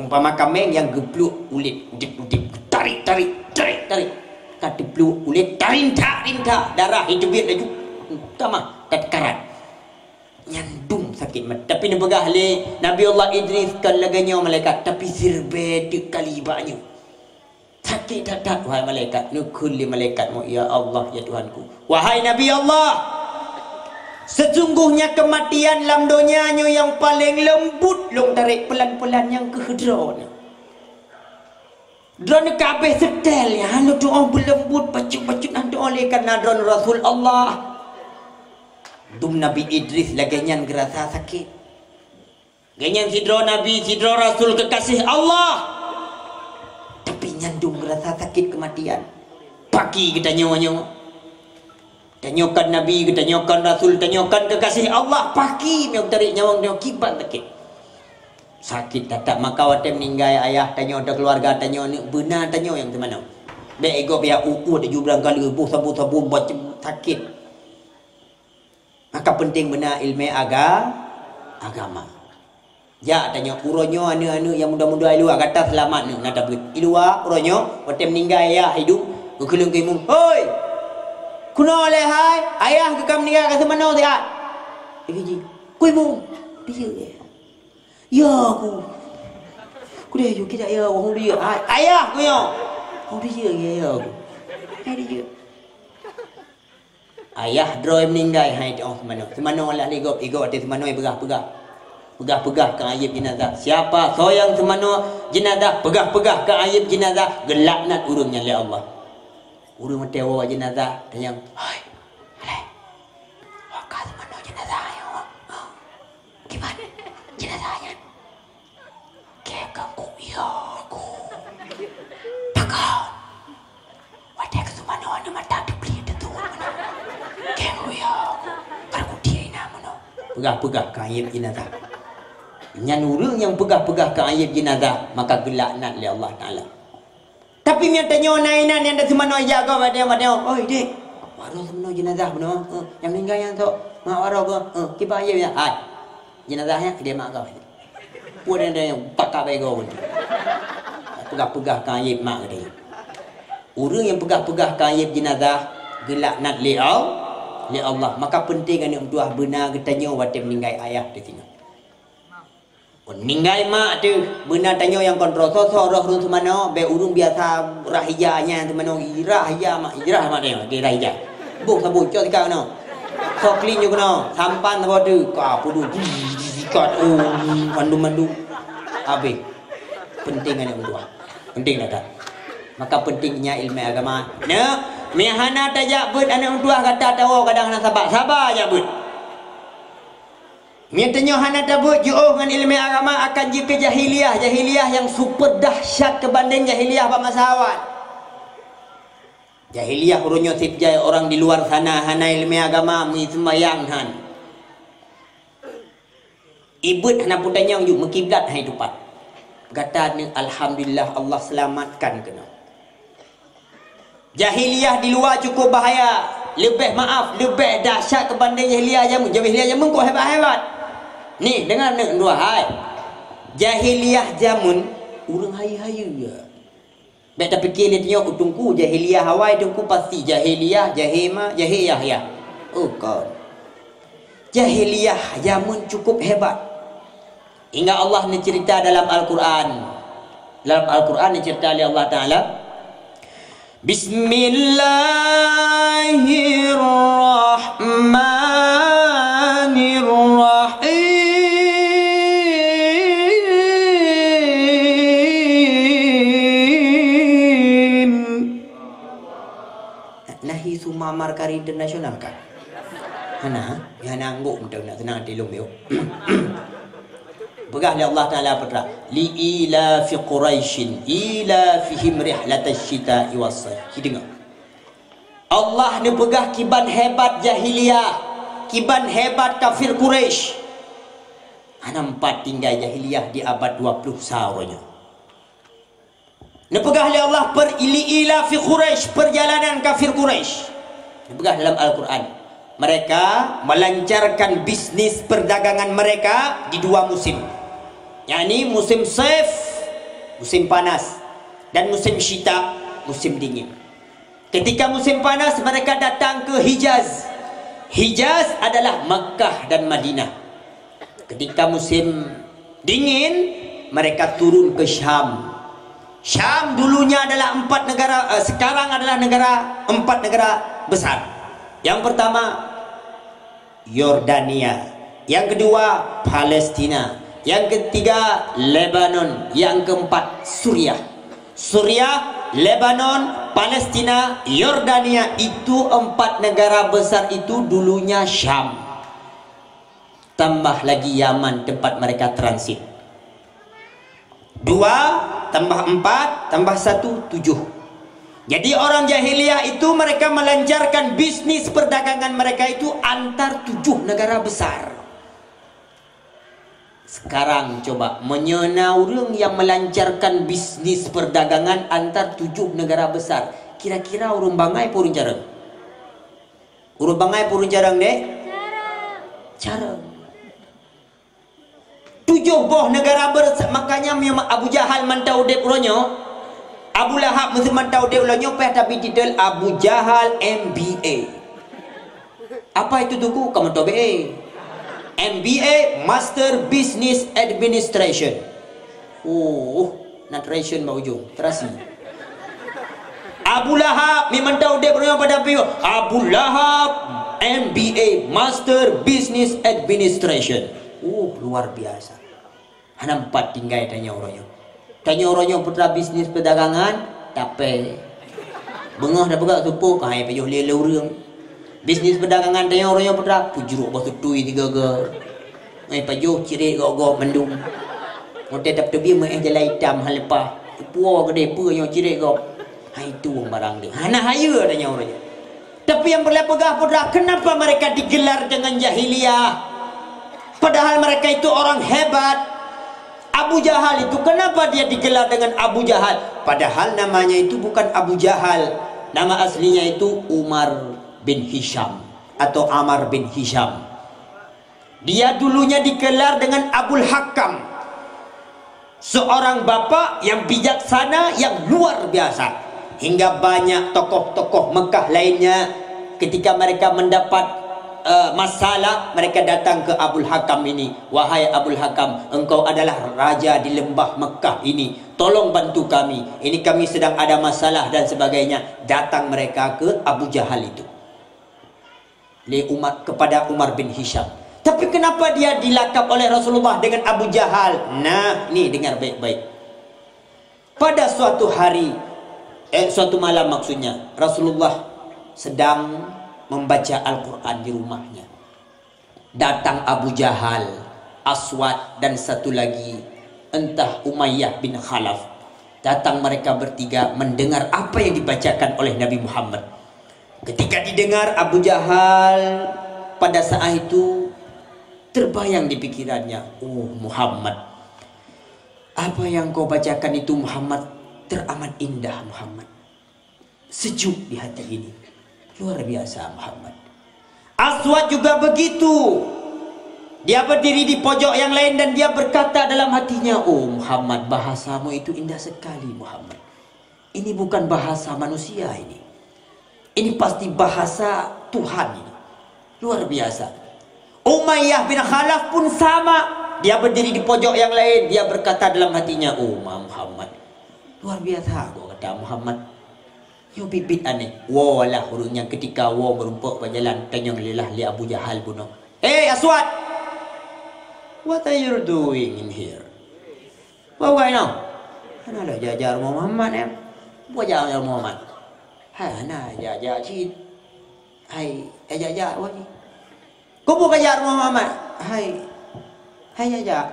Umpama kaméng nyang geupluek ulét, udeb-udeb, tarik-tarik, tarik-tarik. Ka teupluek ulét, tarintak-rintak, darah jiteubiet laju. Tamah, ka teukarat. Nyan dum sakét mat-, tapi neupeugah lé Nabi Allah Idris, kon lagée nyoe malaikat, tapi siribée teuk kali bak nyoe. Sakét that-that, wahai malaikat. Neukheun lé malaikat nyoe, "Ya Allah, ya Tuhanku. Wahai Nabi Allah, sesungguhnya kematian lam donya nyoe nyang paleng leumbut lôn tarek peulan-peulan nyang keuh droeneuh. Droeneuh ka abéh seutée, hana tuoh beuleumbut, bacut-bacut hana tuoh lé, kareuna droeneuh Rasul Allah." Dum Nabi Idris lagée nyan geurasa sakét. Gobnyan sidroe nabi, sidroe rasul keukaséh Allah. Tapi nyan dum geurasa sakét keumatian. Paki geutanyoe nyoe. Tanyoe kan nabi, tanyoe kan rasul, tanyoe kan kekasih Allah, pakri meunyoe tarék nyawöng tanyoe kiban sakét. Sakét that-that, maka watée meuninggai ayah tanyoe atau keuluwarga tanyoe, aneuk beuna tanyoe nyang teumanoe. Bék igob ya uku taju barangkali boh sabu-sabu baca sakét. Maka peunteng beuna ileumé aga-, agama. Jak tanyoe, uroe nyoe aneuk-aneuk nyang muda-muda i luwa, gata seulamat neuh na tabeuet. I luwa uroe nyoe, watée meuninggai ayah idong, geukeuleueng keu imum, "Hoi! Keunoe lé hai, ayah geuh ka meuninggai ka seumanoe siat." Lagée jih, "Keu imum, dijeuet lé." "Ya, Guru." "Kudeh ju kidak ya, wahong dijeuet." "Hai, ayah keu nyoe." "Wahong dijeuet lé ya, Guru." "Hai dijeuet." Ayah droe meuninggai, hai teu'oh seumanoe. Seumanoe alah lé gob, igob ateueh seumanoe peugah-peugah. Peugah-peugah keu ayeb jeunazah. Siapa soe nyang seumanoe jeunazah, peugah-peugah keu ayeb jeunazah, geulaknat ureuëng nyan lé Allah. Ureuëng watée woe jeunazah, tanyong, "Hai, alai, woe ka seumanoe jeunazah nyoe?" "Kiban jeunazah nyan?" "Keu kangkuk ya, Guru." "Pakon?" "Watée ka seumanoe aneuk mata teupliek teutuwot meunoe." "Keu ya, Guru." "Ka kudiek na meunoe." Peugah-peugah keu ayeb jeunazah. Nyan ureuëng nyang peugah-peugah keu ayeb jeunazah, maka geulaknat lé Allah Taala. Tapi meunyoe tanyoe na inan nyang seumanoe ija gob, watée, watée, "Oi, dek, waroe seumanoe jeunazah bunoe, eh, nyang meuninggai nyan sok, mak waroe gob, eh, kiban ayeb nyan." "Hai, jeunazah nyan keu mak gob." Peue dan, dan pakak bego pun. Peugah-peugah keu ayeb mak geutanyoe. Ureuëng nyang peugah-peugah keu ayeb jeunazah geulaknat lé Al-, lé Allah. Maka peunteng aneuk meutuwah beuna geutanyoe watée meuninggai ayah teuh singoh. Meuninggai mak teuh, beuna tanyoe nyang kontrol. Soe-soe roh ureuëng seumanoe, bék ureuëng biasa rah ija nyan seumanoe, irah ija mak, irah mak tanyoe, di rah ija. Boh saboh cok sikat keunoe. Soe clean ju keunoe, sampan saboh teuk, ka peuduek, jih, jih, sikat, oh, mandum-mandum. Habéh. Peunteng aneuk meutuwah. Peunteng that-that. Maka peunteng nyan ileumé agama. Neuk, meunyo hana tajak beuet aneuk meutuwah gata tawoe kadang hana saba. Saba jak beuet. Meunyo tanyoe hana tabeuet jiôh ngon ileumé agama, akan jikeu jahiliyah, jahiliyah nyang super dahsyat keubandeng jahiliyah bak masa awai. Jahiliyah uroe nyoe seb jai orang di luar sana hana ileumé agama, meuseumayang hán. Ibeuet hana peutanyong ju, meukiblat hai tupat. Gata neuk alhamdulillah Allah seulamatkan keunoe. Jahiliyah di luwa cukup bahaya, leubeh maaf, leubeh dahsyat keubandeng jahiliyah jameun. Jahiliyah jameun kok hebat-hebat. Nih, deungon neuk dua hai. Jahiliyah jameun ureuëng hayeue-hayeue. Bék tapike lé tanyoe, "Oh, teungku, jahiliyah awai teungku pasti jahiliyah, jahé ma, jahé Yahya." Oh, kon. Jahiliyah jameun cukup hebat. Ingat Allah neuceurita dalam Al-Quran. Dalam Al-Quran neuceurita lé Allah Taala, "Bismillahirrahmanirrahim." Nahi sumamar kari internasional kan? Hana, hana angguk meuteuna, teunang hati lom yuk. Peugah lé Allah Taala peue teuma, "Li ila fi Quraisyin, ila fihim rihlatasyita'i was-shaif." Ci deungoe. Allah neupeugah kiban hebat jahiliyah, kiban hebat kafir Quraisy. Hana meupat tinggai jahiliyah di abad dua puluh sa uroe nyoe. Neupeugah lé Allah per-, li ila fi Quraisy, perjalanan kafir Quraisy. Neupeugah dalam Al-Quran, mereka melancarkan bisnis perdagangan mereka di dua musim, yakni musim saif, musim panas, dan musim syita, musim dingin. Ketika musim panas, mereka datang ke Hijaz. Hijaz adalah Makkah dan Madinah. Ketika musim dingin, mereka turun ke Syam. Syam dulunya adalah empat negara, eh, sekarang adalah negara, empat negara besar. Yang pertama, Yordania. Yang kedua, Palestina. Yang ketiga, Lebanon. Yang keempat, Suriah. Suriah, Lebanon, Palestina, Yordania, itu empat negara besar itu dulunya Syam. Tambah lagi Yaman, tempat mereka transit. Dua tambah empat tambah satu, tujuh. Jadi, orang jahiliyah itu mereka melancarkan bisnis perdagangan mereka itu antar tujuh negara besar. Sekarang coba, meunyoe na ureuëng nyang melancarkan bisnis perdagangan antar tujuh negara besar, kira-kira ureuëng bangai peue ureuëng carông? Ureuëng bangai peue ureuëng carông, deh? Carông. Tujoh boh negara bers-, makanya meunyoe Abu Jahal mantong udeb uroe nyoe, Abu Lahab meuseu mantong udeb uroe nyoe, payah tabri titel Abu Jahal M B A. Apa itu, Teungku? Kamoe toh B A. M B A, Master Business Administration. Oh, na tration bak ujong, terasi. Abu Lahab, memang tahu dia pernah pada piu. Abu Lahab, M B A, Master Business Administration. Uh, luar biasa. Hana empat tinggai tanyoe uroe nyoe. Tanyoe uroe nyoe putra bisnis perdagangan, tapi beungoh dah peugah supuk, hai pajoh lé lé ureueng. Bisnis perdagangan tanyoe uroe nyoe putra, pujruk boh tutui tiga ga. Hai pajoh cirek gok-gok mandum. Ngote tap teubiet meu'eh jalan itam haleupah. Puo gede peue nyoe cirek gok. Hai tueng barang deh. Hana hayeue tanyoe uroe nyoe. Tapi nyang peureulée peugah putra, kenapa mereka digelar dengan jahiliyah? Padahal mereka itu orang hebat. Abu Jahal itu, kenapa dia digelar dengan Abu Jahal? Padahal namanya itu bukan Abu Jahal. Nama aslinya itu Umar bin Hisham atau Amar bin Hisham. Dia dulunya digelar dengan Abul Hakam. Seorang bapak yang bijaksana, yang luar biasa. Hingga banyak tokoh-tokoh Mekah lainnya, ketika mereka mendapat, eh, masalah, mereka datang ke Abul Hakam ini. "Wahai Abul Hakam, engkau adalah raja di lembah Mekah ini. Tolong bantu kami. Ini kami sedang ada masalah," dan sebagainya. Datang mereka ke Abu Jahal itu. Lé Umar, kepada Umar bin Hisham. Tapi kenapa dia dilakab oleh Rasulullah dengan Abu Jahal? Nah, ni dengar baik-baik. Pada suatu hari, eh, suatu malam maksudnya, Rasulullah sedang membaca Al-Quran di rumahnya. Datang Abu Jahal, Aswad, dan satu lagi, entah Umayyah bin Khalaf. Datang mereka bertiga mendengar apa yang dibacakan oleh Nabi Muhammad. Ketika didengar Abu Jahal, pada saat itu terbayang di pikirannya, "Oh Muhammad, apa yang kau bacakan itu Muhammad, teramat indah Muhammad. Sejuk di hati ini. Luar biasa Muhammad." Aswad juga begitu. Dia berdiri di pojok yang lain dan dia berkata dalam hatinya, "Oh Muhammad, bahasamu itu indah sekali Muhammad. Ini bukan bahasa manusia ini. Ini pasti bahasa Tuhan ini. Luar biasa." Umayyah bin Khalaf pun sama. Dia berdiri di pojok yang lain. Dia berkata dalam hatinya, "Oh Muhammad, luar biasa," kata Muhammad. Nyoe biet-biet aneh. Woe lah ureueng nyang keutika woe meurumpok bak jalan tanyong lé lah lé Abu Jahal bunoe. "Hey Aswad! What are you doing in here?" Peue bukai nyoe? Hana lôn jak-jak rumoh Muhammad, eh. Peue jak-jak rumoh Muhammad? Hai, hana jak-jak cit. Hai, eh, jak-jak wah ni. Keupeue kajak rumoh Muhammad? Hai, hai jak-jak.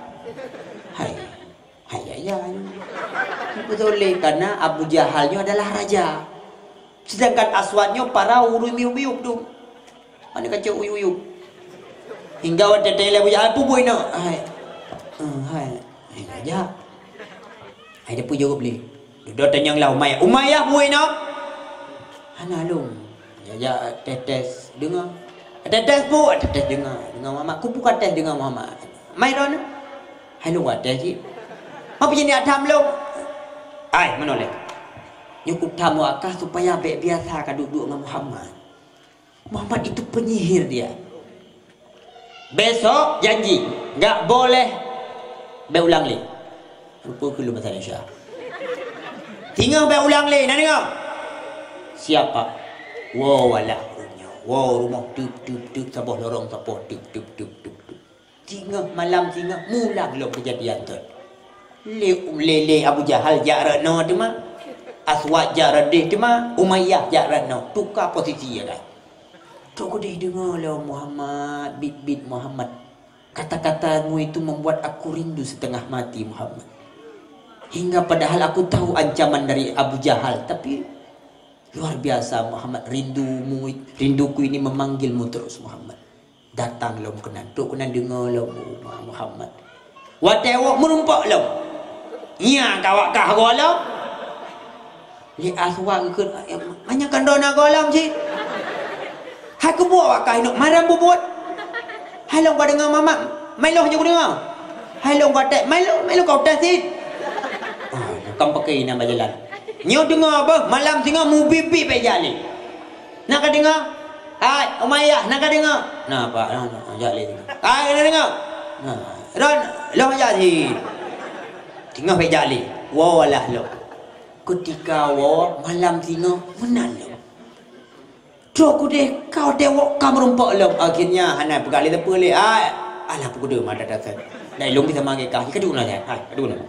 Hai, hai jak-jak. Beutôi lé, karena Abu Jahal nyoe adalah raja. Sedangkan Aswad nyoe para ureueng miyup-miyup tu. Mana kacau uyup-uyup. Hingga watèe tanya lé Abu Jahal, "Peue bunoe?" Hai. Eh, hai. Hai jak-jak. Hai, dia peue jaweueb lé. Dudoe tanyong lah Umayyah. "Umayyah, peue bunoe?" Hana lôn. Jak-jak tes-tes deungoe. Tes-tes peue? Tes-tes deungoe. Deungoe Muhammad. Keupeue kates deungoe Muhammad? Mai droeneuh. Hai lôn watèe cit. Apa jadi atam lôn? Ai, meunoe lé. Nyoe kutam wakah supaya bèk biasa ka duek-duek ngon Muhammad. Muhammad itu penyihir dia. Besok janji, enggak boleh bèk ulang lé. Rupa keu lôn masa Indonesia. Singoh bèk ulang lé, na deungö? Siap, Pak. Woe, walah, ureueng nyoe. Woe, rumoh, tup, tup, tup, saboh lorong sapoh, tup, tup, tup, tup, tup. Singoh malam singoh, mulang lom keujadian tu. Lé, lé, lé Abu Jahal jak rot noe teuma. Aswad jak rot deh teuma. Umayyah jak rot noe. Tuka posisi ya kan. Trok keudeh deungö lé Muhammad, bit-bit Muhammad. Kata-katamu itu membuat aku rindu setengah mati, Muhammad. Hingga padahal aku tahu ancaman dari Abu Jahal, tapi Luar biasa Muhammad, rindumu, rinduku ini memanggilmu terus Muhammad. Datang lom keunan, trok keunan deungoe lom, oh, Muhammad. Watèe woe meurumpok lom. Nya ka awak kah goe lom. Lé Aswad geukheun, "Eh, manyang kan droeneuh goe lom cit." Hai keubuet awak kah inong maram bubuet. Hai lôn ka deungoe mamak, mai lôn nyoe deungoe. Hai lôn ka tét, mai lôn, mai lôn ka utai cit. Oh, kan pakai inan bajalan. Nyoe deungoe apa? Malam singoh mubi-bi pèh jak lé. Na ka deungoe? Hai, Umayyah, na ka deungoe? Na, Pak, na, na, jak lé. Hai, na deungoe? Na, Ron, lôn jak cit. Singoh pèh jak lé. Woe lah lôn. Keutika woe malam singoh meunan lom. Trok keudeh ka watèe woe ka meurumpok lom. Akhirnya hana peugah lé sapeue lé. Ai, alah peugah mata dasar. Dai lôn bisa magai kah. Ka duek na, hai, ka duek na.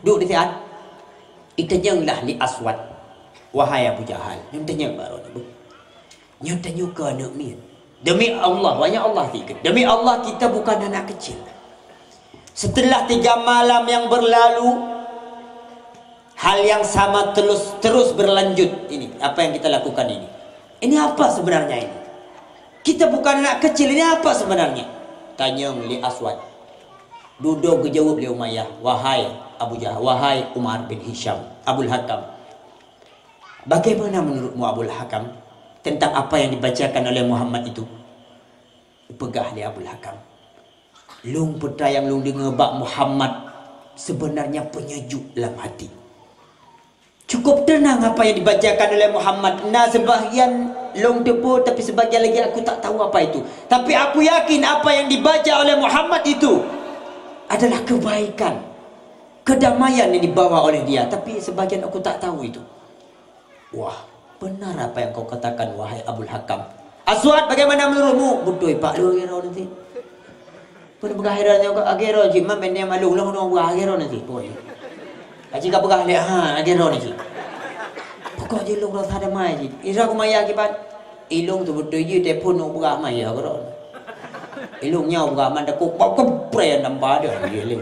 Duek di siat. Itanyong lah lé Aswad. Wahai Abu Jahal, nyoe tanyong baroe nyoe. Nyoe tanyoe keu aneuk miet. Demi Allah, wahai Allah, demi Allah, kita bukan anak kecil. Setelah tiga malam yang berlalu, hal yang sama terus, terus berlanjut ini, apa yang kita lakukan ini. Ini apa sebenarnya ini? Kita bukan anak kecil, ini apa sebenarnya? Tanyong lé Aswad. Dudoe geujaweueb lé Umayyah, "Wahai Abu Jah-, wahai Umar bin Hisham, Abul Hakam, bagaimana menurutmu, Abul Hakam, tentang apa yang dibacakan oleh Muhammad itu?" Peugah lé Abul Hakam, "Lôn peue nyang lôn deungoe bak Muhammad sebenarnya penyejuk lam hati. Cukup tenang apa yang dibacakan oleh Muhammad. Na sebahagian lôn teupeue, tapi sebahagian lagi aku tak tahu apa itu. Tapi aku yakin apa yang dibaca oleh Muhammad itu adalah kebaikan, kedamaian yang dibawa oleh dia. Tapi sebahagian aku tak tahu itu." "Wah, benar apa yang kau katakan, wahai Abul Hakam." "Aswad, bagaimana menurutmu?" "Beutôi, Pak, lôn agèe droeneuh cit." Peue peugah agèe droeneuh, agèe droeneuh cit, man bèk malu, lôn dong peugah agèe droeneuh cit. Pokok jih. Aci ka peugah lé, ha, agèe droeneuh cit. Pokok jih lôn rasa damai cit. Ira ku maya akibat. Ilôn tu beutôi jih, telepon nyoe peugah maya agèe droeneuh. Ilôn nyoe peugah man takot, pok kepreh nampak dah, dia lé.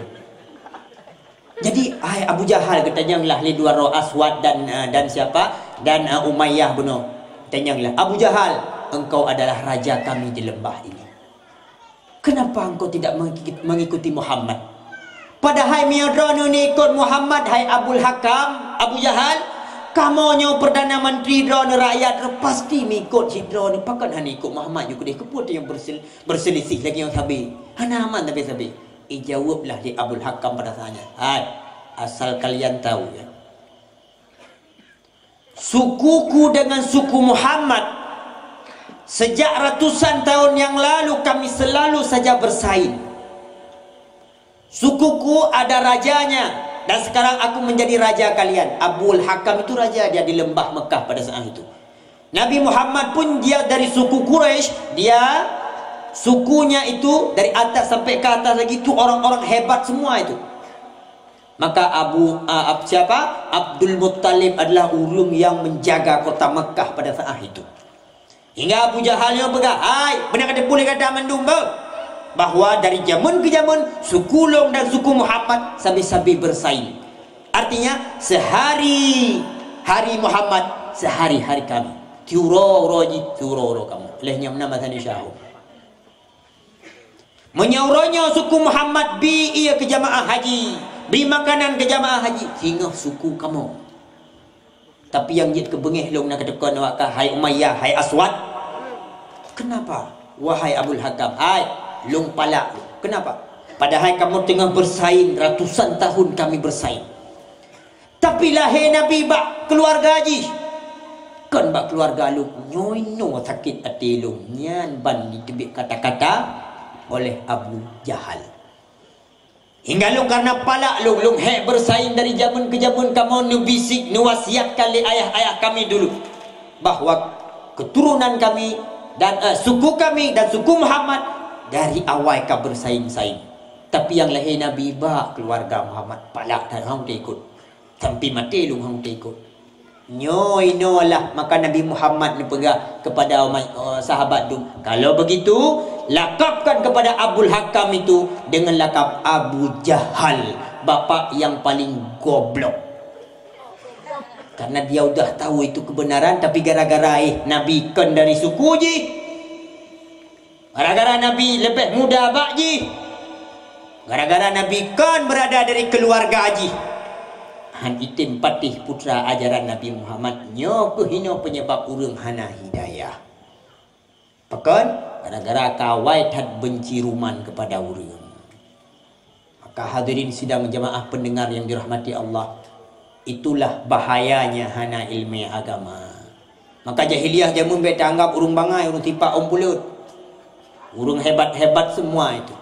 Jadi, hai Abu Jahal, geutanyong lah lé dua droe Aswad dan, eh, dan siapa? Dan, eh, Umayyah bunoe. Tanyong lah, "Abu Jahal, engkau adalah raja kami di lembah ini. Kenapa engkau tidak mengiki-, mengikuti Muhammad? Padahai meunyoe droeneuh neuikot Muhammad, hai Abul Hakam, Abu Jahal, kamoe nyoe perdana menteri droeneuh, rakyat pasti meuikot cit droeneuh. Pakon hana ikot Muhammad nyoe keudeh? Keupeue nyang bersel-, berselisih lagèe nyoe sabe? Hana aman sabe-sabe." Ijaweueb lah lé Abul Hakam pada saat nyan, "Hai, asal kalian tahu, ya, sukuku dengan suku Muhammad sejak ratusan tahun yang lalu kami selalu saja bersaing. Sukuku ada rajanya, dan sekarang aku menjadi raja kalian." Abul Hakam itu raja dia di lembah Mekah pada saat itu. Nabi Muhammad pun dia dari suku Quraisy, dia sukunya itu dari atas sampai ke atas lagi itu orang-orang hebat semua itu. Maka Abu, ah, Ab-, siapa? Abdul Muttalib adalah ureueng yang menjaga kota Mekah pada saat itu. Hingga Abu Jahal nyoe peugah, "Hai, beuna ka teupeue lé gata mandum beuh, bahwa dari jameun keu jameun, suku lôn dan suku Muhammad sabe-sabe bersaing. Artinya, sehari hari Muhammad, sehari hari kami. Tiuroe-uroe jih, tiuroe-uroe kamoe." Lheueh nyan meunan masa Nabi Syahom. Meunyoe uroe nyoe suku Muhammad bi ié keu jamaah haji, bi makanan keu jamaah haji, singoh suku kamoe. Tapi nyang jeuet keu beungéh lôn na kateupeue awak kah, hai Umayyah, hai Aswad. Kenapa? Wahai Abul Hakam, hai, lôn palak lôn. Kenapa? Padahai kamoe teungoh bersaing, ratusan tahun kami bersaing. Tapi lahé Nabi bak keuluwarga jih, kon bak keuluwarga lôn. Nyoe-nyoe sakét até lôn, nyan ban jiteubiet kata-kata oleh Abu Jahal. Hingga lôn karna palak lôn, lôn hék bersaing dari jameun keu jameun kamoe neubisik, neuwasiatkan lé ayah-ayah kami dulu, bahwa keturunan kami dan, eh, suku kami dan suku Muhammad dari awai ka bersaing-saing. Tapi nyang lahé Nabi bak keuluwarga Muhammad, palak that hana teuikot. Sampai maté lôn hana teuikot. Nyoe inoe lah maka Nabi Muhammad neupeugah kepada umat, eh, sahabat dum, "Kalau begitu, lakabkan kepada Abul Hakam itu dengan lakab Abu Jahal, bapak yang paling goblok." Karena dia udah tahu itu kebenaran, tapi gara-gara, eh, Nabi kon dari suku jih, gara-gara Nabi lebih muda bak jih, gara-gara Nabi kon berada dari keluarga jih, han item patéh putra ajaran Nabi Muhammad, nyoe keuh inoe penyebab ureuëng hana hidayah. Pakon? Gara-gara ka awai that benci ruman kepada ureuëng. Maka hadirin sidang jemaah pendengar yang dirahmati Allah, itulah bahayanya hana ilmu agama. Maka jahiliyah jameun bék taanggap ureuëng bangai, ureuëng sipak ôn puleut. Ureuëng hebat-hebat semua itu.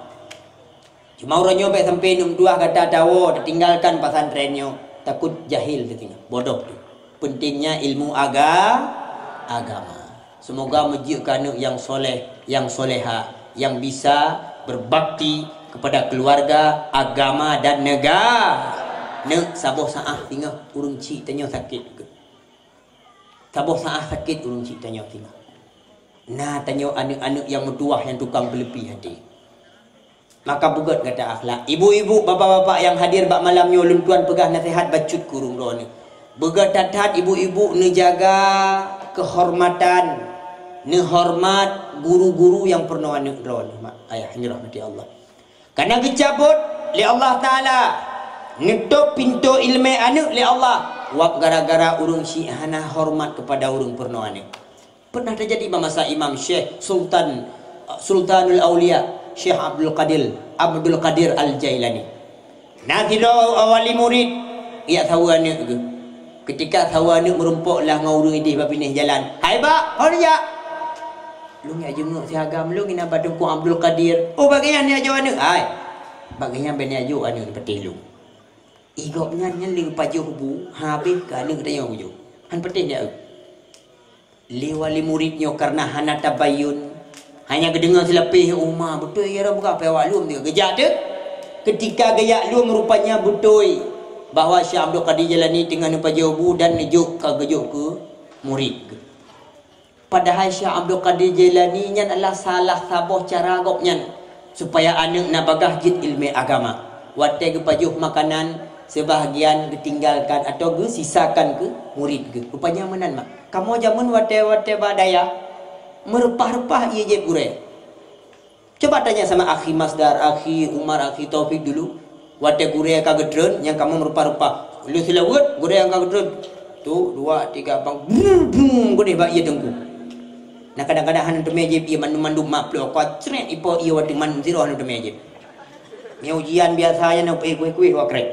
Cuma uroe nyoe bék sampai neuk meutuah gata tawoe, tatinggalkan pesantren nyoe, takut jahil teutinggai, bodoh tu. Pentingnya ilmu aga-, agama. Semoga meujeuet keu aneuk nyang soleh, nyang soleha, nyang bisa berbakti kepada keluarga, agama dan negara. Neuk saboh saah singoh ureuëng chik tanyoe sakét. Saboh saah sakét ureuëng chik tanyoe singoh. Na tanyoe aneuk-aneuk nyang meutuwah nyang tukang peuleupie até. Maka beugét gata akhlak. Ibu-ibu, bapak-bapak nyang hadir bak malam nyoe, lôn tuan peugah naseuhat bacut keu ureuëng droeneuh. Beugét that-that ibu-ibu neujaga keuhormatan, neuhoreumat guru-guru nyang peurunoe aneuk droeneuh, mak ayah nyang dirahmati Allah. Kana geucabot lé Allah Taala, neutôb pintoe iéleumé aneuk lé Allah, wab gara-gara ureuëng chik hana horeumat keupada ureuëng peurunoe aneuk. Pernah teujadi bak masa Imam Syekh Sultan, Sultanul Aulia, Syekh Abdul Qadir, Abdul Qadir Al-Jailani. Na sidroe wali murit, geujak saweue aneuk geuh. Keutika saweue aneuk meurumpok lah ngon ureuëng idéh bak binéh jalan. "Hai bak, ho neujak?" "Lôn jak jeungeuk si agam lôn inan bak Teungku Abdul Qadir." "Oh, bak geuhnyan neujak jok aneuk?" "Hai, bak geuhnyan bèk neujak jok aneuk, patéh lôn." Ih, gobnyan nyan lé geupajoh bu, habéh keu aneuk tanyoe bujoe. Han patéh neujak. Lé wali murit nyoe kareuna hana tabayun, hanya geudeungoe silapéh, "Oh ma, beutôi ya Rabb, ka pih awak lôn," geujak teuk. Keutika geujak lom, rupanya beutôi bahwa Syekh Abdul Qadir Jailani teungoh neupajoh bu dan neujok ka geujok keu murit geuh. Padahai Syekh Abdul Qadir Jailani nyan adalah salah saboh cara gobnyan supaya aneuk na bagah jeuet iéleumé agama. Watée geupajoh makanan, seubahgian geutinggalkan atawa geusisakan keu murit geuh. Rupanya meunan mak. Kamoe jameun watée-watée bak dayah, meureupah-reupah ié jieb gurée. Coba tanya sama akhi Masdar, akhi Umar, akhi Taufik dulu. Watée gurée ka geutreun, nyang kamoe meureupah-reupah. Lheueh seulaweuet, gurée nyang ka geutreun. Tu, dua, tiga, bang, brum, brum, geudeh bak ié teungku. Nah, kadang-kadang hana teumé jieb ié mandum-mandum mak pluek, kuat cret ipo ié watée mandum sidroe hana teumé jieb. Nyoe ujian biasa nyan, peuéh kueh-kueh dua krek.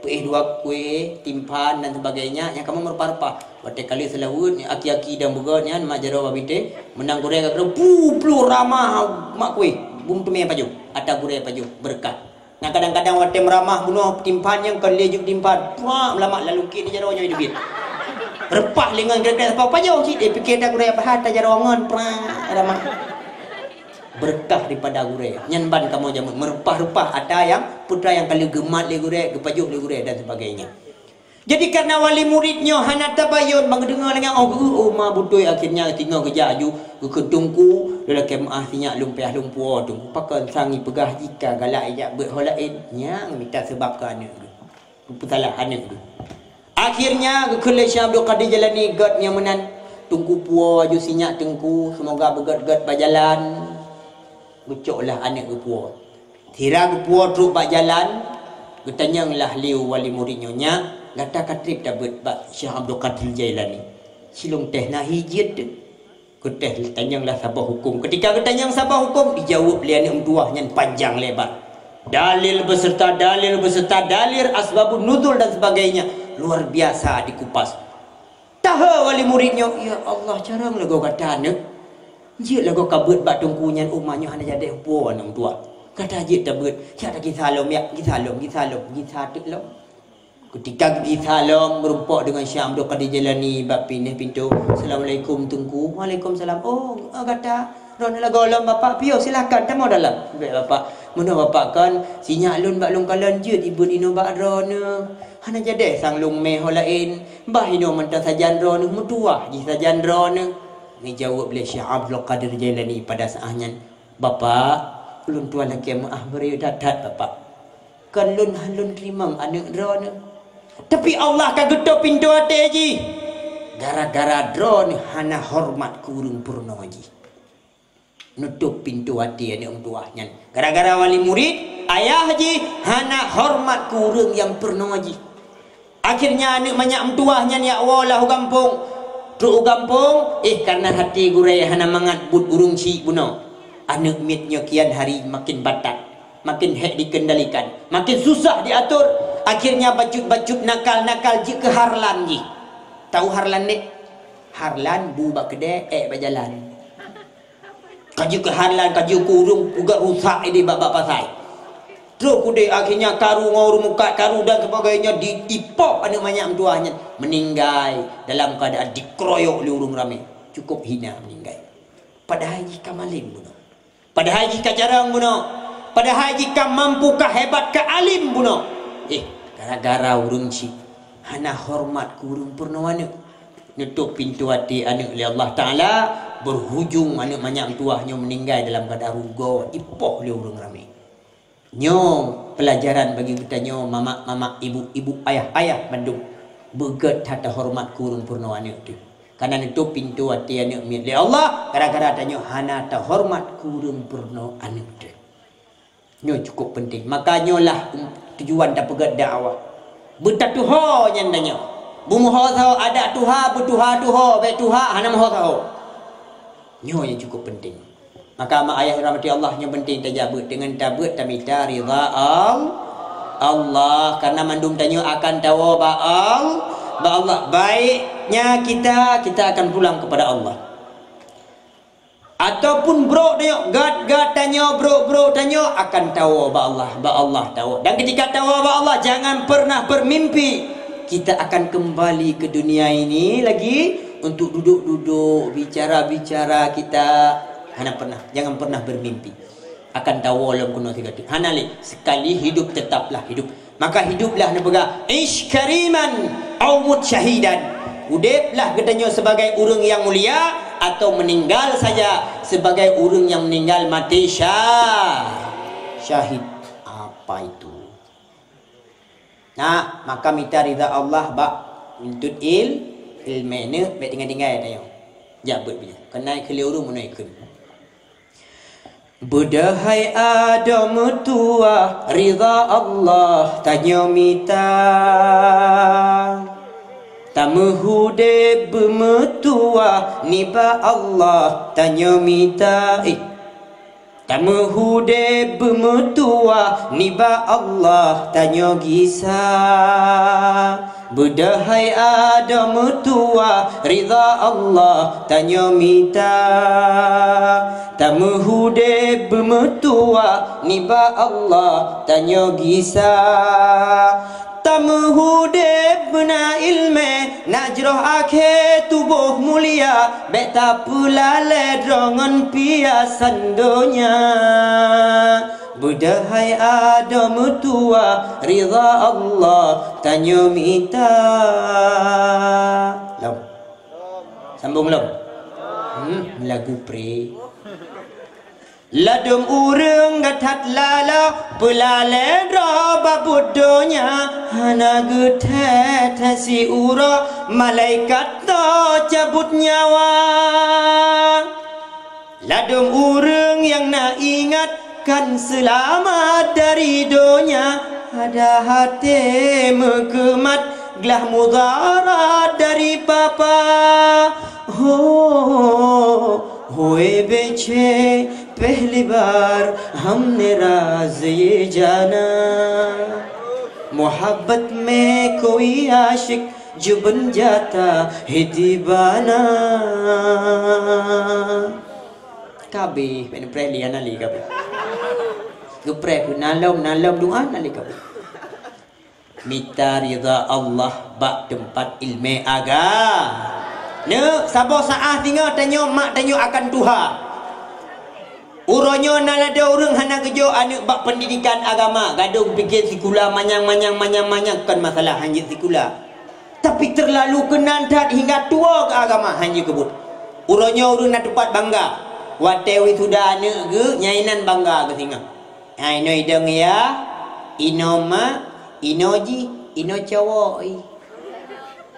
Peuéh dua kueh, timphan dan sebagainya, nyang kamoe meureupah-reupah. Watée ka lheueh seulaweuet, aki-aki dan beugét nyan, mak jaroe bak bintéh, meunan gurée ka geutreun, pu, plu, ramah mak kueh, bum teumé pajoh, ata gurée pajoh, beureukat. Nah, kadang-kadang watée meuramah bunoe timphan nyang kon lé juk timphan, prak, meulamat lalu kiet di jaroe nyoe dubiet. Reupah lingon krek-krek sapo pajoh cit, eh, pike ata gurée pahat ata jaroe ngon, prak, ramah. Beureukat daripada gurée. Nyan ban kamoe jameun meureupah-reupah ata nyang putra nyang ka lheueh geumat lé gurée, geupajoh lé gurée dan sebagainya. Jadi, karena wali murid nyoe hana tabayun, ban geudeungoe lagée, "Oh, geu-, oh, ma beutôi," akhirnya singoh geujak aju geukheun teungku, "Lôn lakée meuáh sinyak lôn payah lôn puwoe teungku. Pakon sang ipeugah jih ka galak ijak beuet ho laén, nyang mita seubab keu aneuk geuh." Geupeusalah aneuk geuh. Akhirnya geukheun lé Syekh Abdul Qadir Jailani gét nyang meunan, "Teungku puwoe aju sinyak teungku, seumoga beugét-gét bak jalan." Geucok lah aneuk geupuwoe. Sira geupuwoe trok bak jalan, geutanyong lah lé wali murid nyoe, "Nyak, gata ka treb tabeuet bak Syekh Abdul Qadir Jailani?" "Silom teuh na hi jeuet teuh." Geuteuh tanyong lah saboh huköm. Keutika geutanyong saboh huköm, dijaweueb lé aneuk meutuwah nyan panjang lebar. Dalil beserta dalil beserta dalil asbabun nuzul dan sebagainya luar biasa dikupas. Tahe wali murid nyoe, "Ya Allah, carông lagoe gata aneuk. Jeuet lagoe kabeuet bak teungku nyan, uma nyoe hana jadeh puwoe aneuk meutuwah. Gata jeuet tabeuet, jak tagisa lom, jak gisa lom, gisa lom, gisa teuk lom." Keutika geugisa lom, meurumpok deungon Syekh Abdul Qadir Jailani bak binéh pintoe. "Assalamualaikum, Teungku." "Waalaikumsalam." "Oh, gata droeneuh lagoe lom, Bapak? Piôh, silakan, tamong dalam." "Bèk, Bapak. Meunoe, Bapak, kon sinyak lôn bak lôn kalon jeuet ibeuet inoe bak droeneuh. Hana jadeh sang lôn mè ho laén. Bah inoe mantong sajan droeneuh, meutuwah jih sajan droeneuh." Geujaweueb lé Syekh Abdul Qadir Jailani pada saat nyan, "Bapak, ulôn tuan lakée meuáh meureuet that-that, Bapak. Kon lôn hán lôn teurimong aneuk droeneuh. Tapi Allah ka geutôp pintoe até jih. Gara-gara droeneuh hana horeumat keu ureuëng peurunoe jih. Neutôp pintoe até aneuëk meutuwah nyan. Gara-gara wali murid, ayah jih hana horeumat keu ureuëng nyang peurunoe jih. Akhirnya aneuëk manyak meutuwah nyan jak woe lah u gampông. Trok u gampông, éh, kareuna até gurée hana mangat buet ureuëng chik bunoe. Aneuëk miet nyoe kian hari makin batat, makin hék dikendalikan, makin susah diatur. Akhirnya bacut-bacut nakal-nakal jeuet keu harlan jih. Tahu harlan, Dek? Harlan bu bak keudè, ék bak jalan. Ka jeuet keu harlan, ka jeuet keu ureuëng peugah rusak idéh bak-bak pasai. Trok udeb akhirnya karu ngon ureuëng mukat karu dan sebagainya di, dipoh aneuëk manyak meutuwah nyan meuninggai dalam keuadaan dikeroyok lé ureuëng ramé. Cukup hina meuninggai. Padahai jih ka malém bunoe. Padahai jih ka carông bunoe. Padahai jih ka mampu, ka hebat, ka alim bunoe. Éh, gara-gara ureuëng chik hana horeumat keu ureuëng peurunoe aneuëk. Neutôp pintoe até aneuëk lé Allah Taala, berhujung aneuëk manyak meutuwah nyoe meuninggai dalam keuadaan rugoe, dipoh lé ureuëng ramé. Nyoe peulajaran bagi geutanyoe mamak-mamak, ibu-ibu, ayah-ayah mandum. Beugét that horeumat keu ureuëng peurunoe aneuëk teuh. Kareuna neutôp pintoe até aneuëk miet lé Allah, gara-gara tanyoe hana tahoreumat keu ureuëng peurunoe aneuëk teuh. Nyoe cukup penting. Maka nyoe lah, um, tujuan tapeugét dakwah. Beutatuho nyan tanyoe. Beumeuho saho adat tuha, beutuha-tuho, bék tuha hana meuho saho. Nyoe nyang cukup penting. Maka mak ayah rahmati Allah, nyoe penting tajak beuet. Deungon tabeuet tamita ridha Al-, Allah. Karena mandum tanyoe akan tawoe bak Al-, bak Allah. Baiknya kita, kita akan pulang kepada Allah. Ataupun brok tanyoe, gét-gét tanyoe, brok-brok tanyoe akan tawoe bak Allah, bak Allah tawoe. Dan ketika tawoe bak Allah, jangan pernah bermimpi kita akan kembali ke dunia ini lagi untuk duduk-duduk, bicara-bicara kita. Hana pernah, jangan pernah bermimpi akan tawoe lom keunoe sigoe teuk. Hana lé, sekali hidup tetaplah hidup. Maka hiduplah neupeugah, "Ish kariman au mut syahidan." Udeblah geutanyoe sebagai ureuëng nyang mulia, atau meninggal saja sebagai ureuëng nyang meninggal mati sya-, syahid. Apa itu? Nah, maka mita ridha Allah bak nuntut il-, ilmu ni, bék tinggai-tinggai tanyoe. Jak beuet bak nyan. Keunan keu lhée ureuëng meunan ikheun. Beudôh hai adoe meutuwah, ridha Allah tanyoe mita. Tameuhudeb beumeutuwah nibak Allah tanyoe mita. Eh, tameuhudeb beumeutuwah nibak Allah tanyoe gisa. Beudôh hai adoe meutuwah, ridha Allah tanyoe mita. Tameuhudeb beumeutuwah nibak Allah tanyoe gisa. Tameuhudeb beuna iéleumé, na jroh akhé tuboh mulia, bék tapeulalé droe ngon piasan donya. Beudôh hai adoe meutuwah, ridha Allah tanyoe mita. Lom. Sambung lom. Hmm, lagu pre. Ladôm ureuëng that that lala, peulalé droe bak buet donya, hana geuthée-thée siuroe, malaikat toh cabut nyawa. Ladôm ureuëng nyang na ingat kan seulamat dari donya, ada até meukeumat glah mudarat dari papa. Ho, hoé beucé, pehli bar hamne raz ye jana. Muhabbat me koi asyik, Ju beunjata hidibana. Kabeh, bèk neupreh lé, hana lé kabeh. Geupreh keu nalom, nalom doa, hana lé kabeh. Mita ridha Allah bak teumpat ileumèe aga-, neuk saboh saát singoh tanyoe mak tanyoe akan tuha. Uroe nyoe na ladôm ureueng hana geujok aneuk bak peundidikan agama, gadôh geupiké sikula manyang, manyang, manyang, manyang, kon masalah hanjeuet sikula. Tapi teurlalu keunan that hingga tuwoe keu agama hanjeuet keubuet. Uroe nyoe ureueng na teumpat bangga. Watèe wisuda aneuk geuh, nyan inan bangga geuh singoh. Hai, inoe idong yah, inoe mak, inoe jih, Inoe cowok, ih.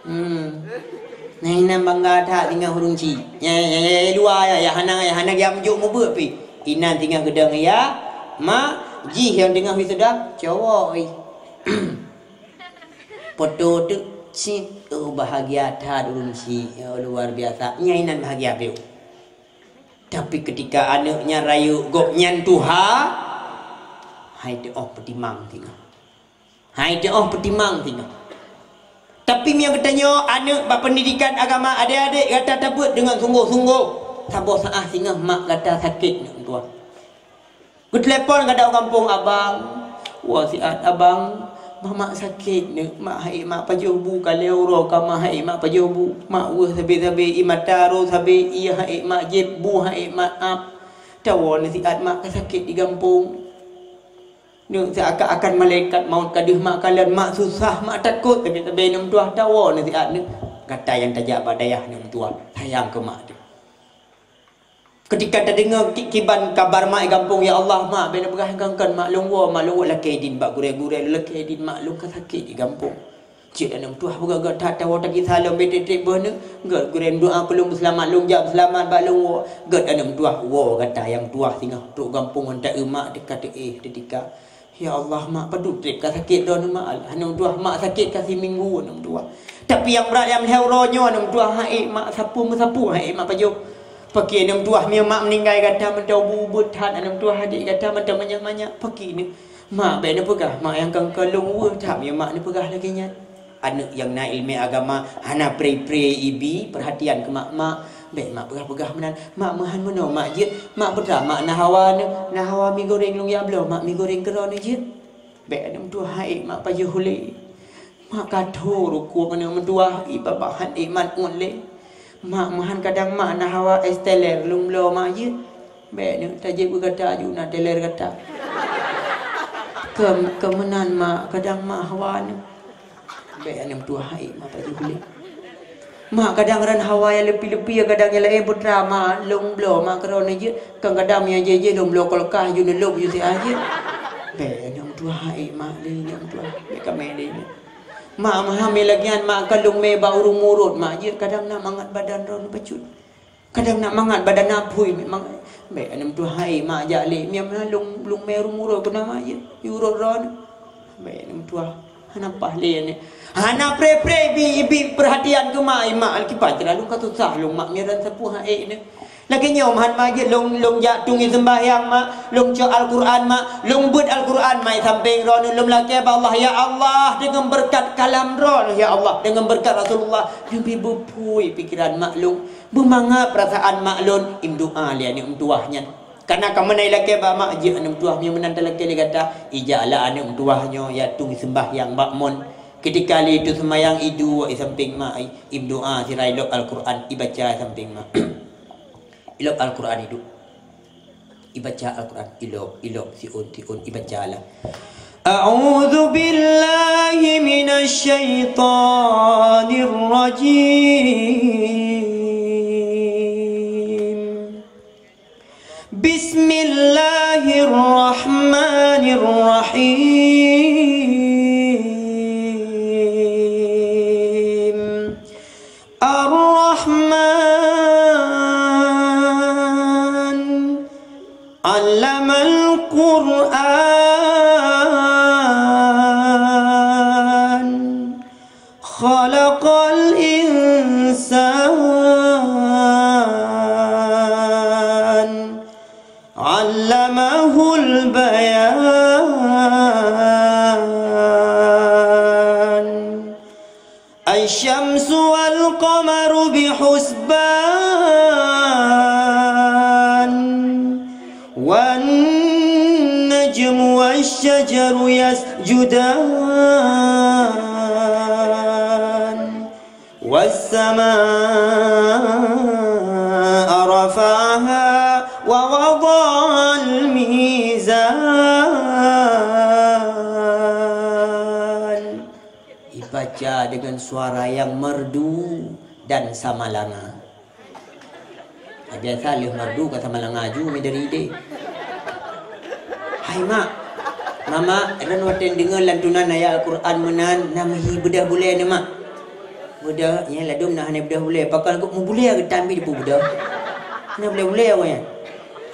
Hmm. Nah, inan bangga that singoh ureueng chik. Ya, ya, ya, ya, luwa ya, ya hana, ya hana geujak meujok mubuet pih. Inan singoh geudong ya, mak jih nyang teungoh wisuda, cowok, ih. Foto tu, cit, oh, bahagia that ureueng chik. Ya, luar biasa. Nyan inan bahagia piôh. Tapi ketika aneuk nyan rayeuk gobnyan tuha, hai teu'oh peutimang singoh. Hai teu'oh peutimang singoh. Tapi meunyoe geutanyoe aneuk bak pendidikan agama, adék-adék gata tabeuet deungon sunggoh-sunggoh, saboh saát singoh mak gata sakét neuk meutuah. Geutelepon gata u gampông, "Abang, woe siat abang, mamak sakét neuk, mak hai mak pajoh bu, ka lhèe uroe ka mak hai mak pajoh bu, mak weueh sabé-sabé, ie mata rô sabé, ie hai mak jieb, bu hai mak ap. Tawoe neuk siat mak ka sakét di gampông." Neuk seakan-akan malaikat maut ka deuh mak kalon, mak susah, mak takot, tapi-tapi neuk meutuah, tawoe neuk siat neuk. Gata nyang tajak bak dayah neuk meutuah, sayang keu mak teuh. Ketika tadeungoe ki-, kiban kabar mak i gampông, "Ya Allah, mak, bèk neupeugah kon-kon, mak lôn woe, mak lôn woe, lakèe idin bak gurèe-gurèe, lakèe idin mak lôn ka sakét di gampông." Jeuet aneuk meutuah peugah, "Göt that, tawoe takisah lom, bèk trép-trép beuh neuk. Göt gurèe meudoa keu lôn beuseulamat, lôn jak beuseulamat bak lôn woe." Göt aneuk meutuah, woe gata nyang meutuah singoh trok gampông ngon ta-eu mak teuka teuéh teutika. "Ya Allah, mak, padub trép ka sakét droeneuh, mak. Alah, aneuk meutuah, mak sakét ka siminggu aneuk meutuah. Tapi nyang brat nyang lhèe uroe nyoe aneuk meutuah, hai mak sapeue meusapeue, hai mak pajoh." Pakri aneuk meutuah, meunyoe mak meuninggai gata mantong bu-, ubit that aneuk meutuah, adék gata mantong manyak-manyak. Pakri neuk. Mak, bèk neupeugah mak nyang kon-kon lôn weueh that meunyoe mak neupeugah lagèe nyan. Aneuk nyang na ileumèe agama hana pré-pré ibi peurhatian keu mak. "Mak, bèk mak peugah-peugah meunan. Mak meuhan meunoe mak jeuet. Mak peue teuma mak na hawa neuk, na hawa mi goreng lôn jak bloe, mak mi goreng keu droeneuh jeuet." Bèk aneuk meutuah, hai mak pajoh ulèe. Mak ka tho rukoh aneuk meutuah, ié babah han ék mat ngon lé. Mak meuhan kadang mak na hawa ès teler lôn bloe mak jeuet. Bèk neuk, tajép keu gata aju na teler gata. Keu, keu meunan mak, kadang mak hawa neuk. Bèk aneuk meutuah, hai mak pajoh ulèe. Mak kadang ran hawa nyang leupie-leupie, kadang nyang laén putra mak lôn bloe mak keudroe jeuet. Kadang-kadang meunyo jih-jih lôn bloe kulkas aju neulôb aju siat jeuet. Bèk aneuk meutuah, hai mak lé aneuk meutuah. Bèk kamé lé. Mak meuhan meulagèe nyan mak, ka lôn mé bak ureueng murot mak jeuet, kadang na mangat badan droeneuh bacut. Kadang na mangat badan na apui, memang bèk aneuk meutuah, hai mak jak lé. Meunyo meunan lôn, lôn mé ureueng murot keunoe mak jeuet, yue urot droeneuh. Bèk aneuk meutuah, hana paih lé aneuk. Hana pré-pré ibi, ibi peurhatian keu mak, mak kiban teuma lôn ka susah lôn mak, meunyo ran sapeue han ék neuk. Lagèe nyoe meuhan mak jeuet, lôn, lôn jak teungoh seumbahyang mak, lôn cok Al-Quran mak, lôn beuet Al-Quran mak i sampéng droeneuh, lôn lakèe bak Allah, "Ya Allah, deungon beureukat kalam droeneuh, ya Allah, deungon beureukat Rasulullah, neubi beupui pikeran mak lôn, beumangat peurasaan mak lôn," i meudoa lé aneuk meutuah nyan. Kana ka meunan ilakèe bak mak, jeuet aneuk meutuah, meunyo meunan talakèe lé gata, ijak lah aneuk meutuah nyoe jak teungoh seumbahyang bak mon. Keutika lé teuseumayang, iduek i sampéng mak, i, imeudoa sira, ilôb Al-Quran, ibaca i sampéng mak. Ilôb Al-Quran iduek. Ibaca Al-Quran, ilôb, ilôb, siôn, siôn, ibaca lah. A'udzu billahi minasy syaithanir rajim. Bismillahirrahmanirrahim. Ar-Rahman. Allamal Qur'an. Khalaqal insan. Allamahul bayan. Asy-syamsu wal qamaru bihusban. Wan najmu wasy-syajaru yasjudan. Was-samaa'a rafa'aha wa wada'al mizan. Ibaca dengan suara yang merdu dan samalanga. Biasa lheueh merdu ka samalanga aju mi dari idéh. Hai mak, "Mamak, lôn watèe deungö lantunan ayat Al-Quran meunan, na meuhi beudôh bulèe neuh, Mak." "Beudôh, nyan ladôm na hana beudôh bulèe. Pakon keuh mubulèe geutam pih dipeubudôh. Na bulèe-bulèe awaknyan."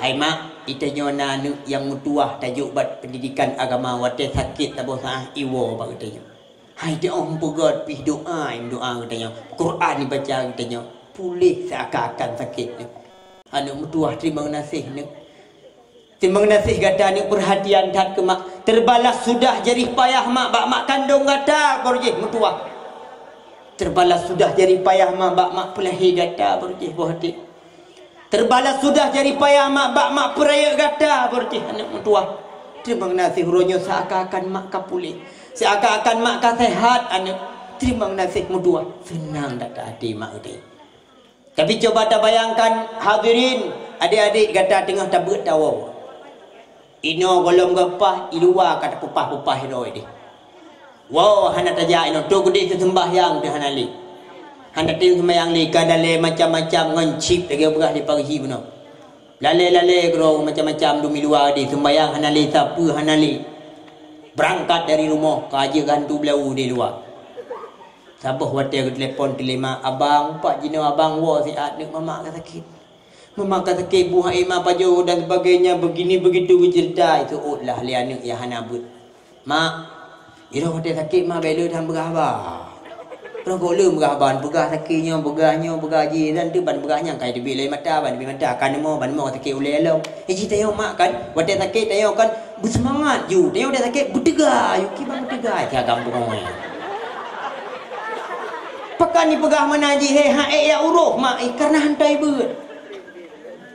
"Hai, Mak, geutanyoe na aneuk nyang meutuwah tajok bak peundidikan agama, watèe sakét saboh saát iwoe bak geutanyoe. Hai, teuh meupeugöt pih doa, meudoa geutanyoe. Quran ibaca geutanyoe. Puléh seakan-akan sakét neuh. Aneuk meutuwah, teurimong gaséh neuh. Teurimong gaséh gata neuk peurhatian that keu mak. Teubalas sudah jarih payah mak bak mak kandông gata, baru jih meutuwah. Teubalas sudah jarih payah mak bak mak peulahé gata, baru jih boh até. Teubalas sudah jarih payah mak bak mak peurayeuk gata, baru jih aneuk meutuwah. Teurimong gaséh uroe nyoe seakan-akan mak ka puléh. Seakan-akan mak ka seuhat aneuk. Teurimong gaséh meutuwah. Seunang that até mak geutanyoe." Tapi cuba tabayangkan, hadirin, adék-adék gata teungoh tabeuet tawoe. Inoe gohlom geupaih, i luwa ka tapeupah-peupah droe deh. Woe, hana tajak inoe, toh geudeh teuseumbahyang teuh hana lé. Hana teuseumbahyang lé, ka dalé macam-macam ngon chip lagèe peugah di Parigi bunoe. Lalé-lalé keudroe macam-macam dum i luwa deh, seumbahyang hana lé, sapeue hana lé. Beurangkat dari rumoh, ka jeuet keu hantu beulau di luwa. Saboh watèe geutelepon teulima, "Abang, pat jinoe abang woe siat neuk mamak ka sakét. Mamak ka sakét, buh aé ma pajoh dan sebagainya, begini begitu geuceurita." Iseuôt lah lé aneuk nyang hana beuet. "Mak, jinoe watèe sakét mak bèk lé that peugah haba. Rhot goh lé peugah haba, peugah sakét nyoe, peugah nyoe, peugah jih, dan teuh ban peugah nyang ka teubiet lé mata, ban teubiet mata, ka neumoe, ban neumoe sakét ulèe lom." Eh, jih tanyoe mak kan, watèe sakét tanyoe kan beuseumangat ju. Tanyoe watèe sakét beuteuga ju, kiban beuteuga, tiep gampông. Pakon jipeugah meunan jih, "Hei, han ék jak uroh mak, eh, kareuna han toe beuet."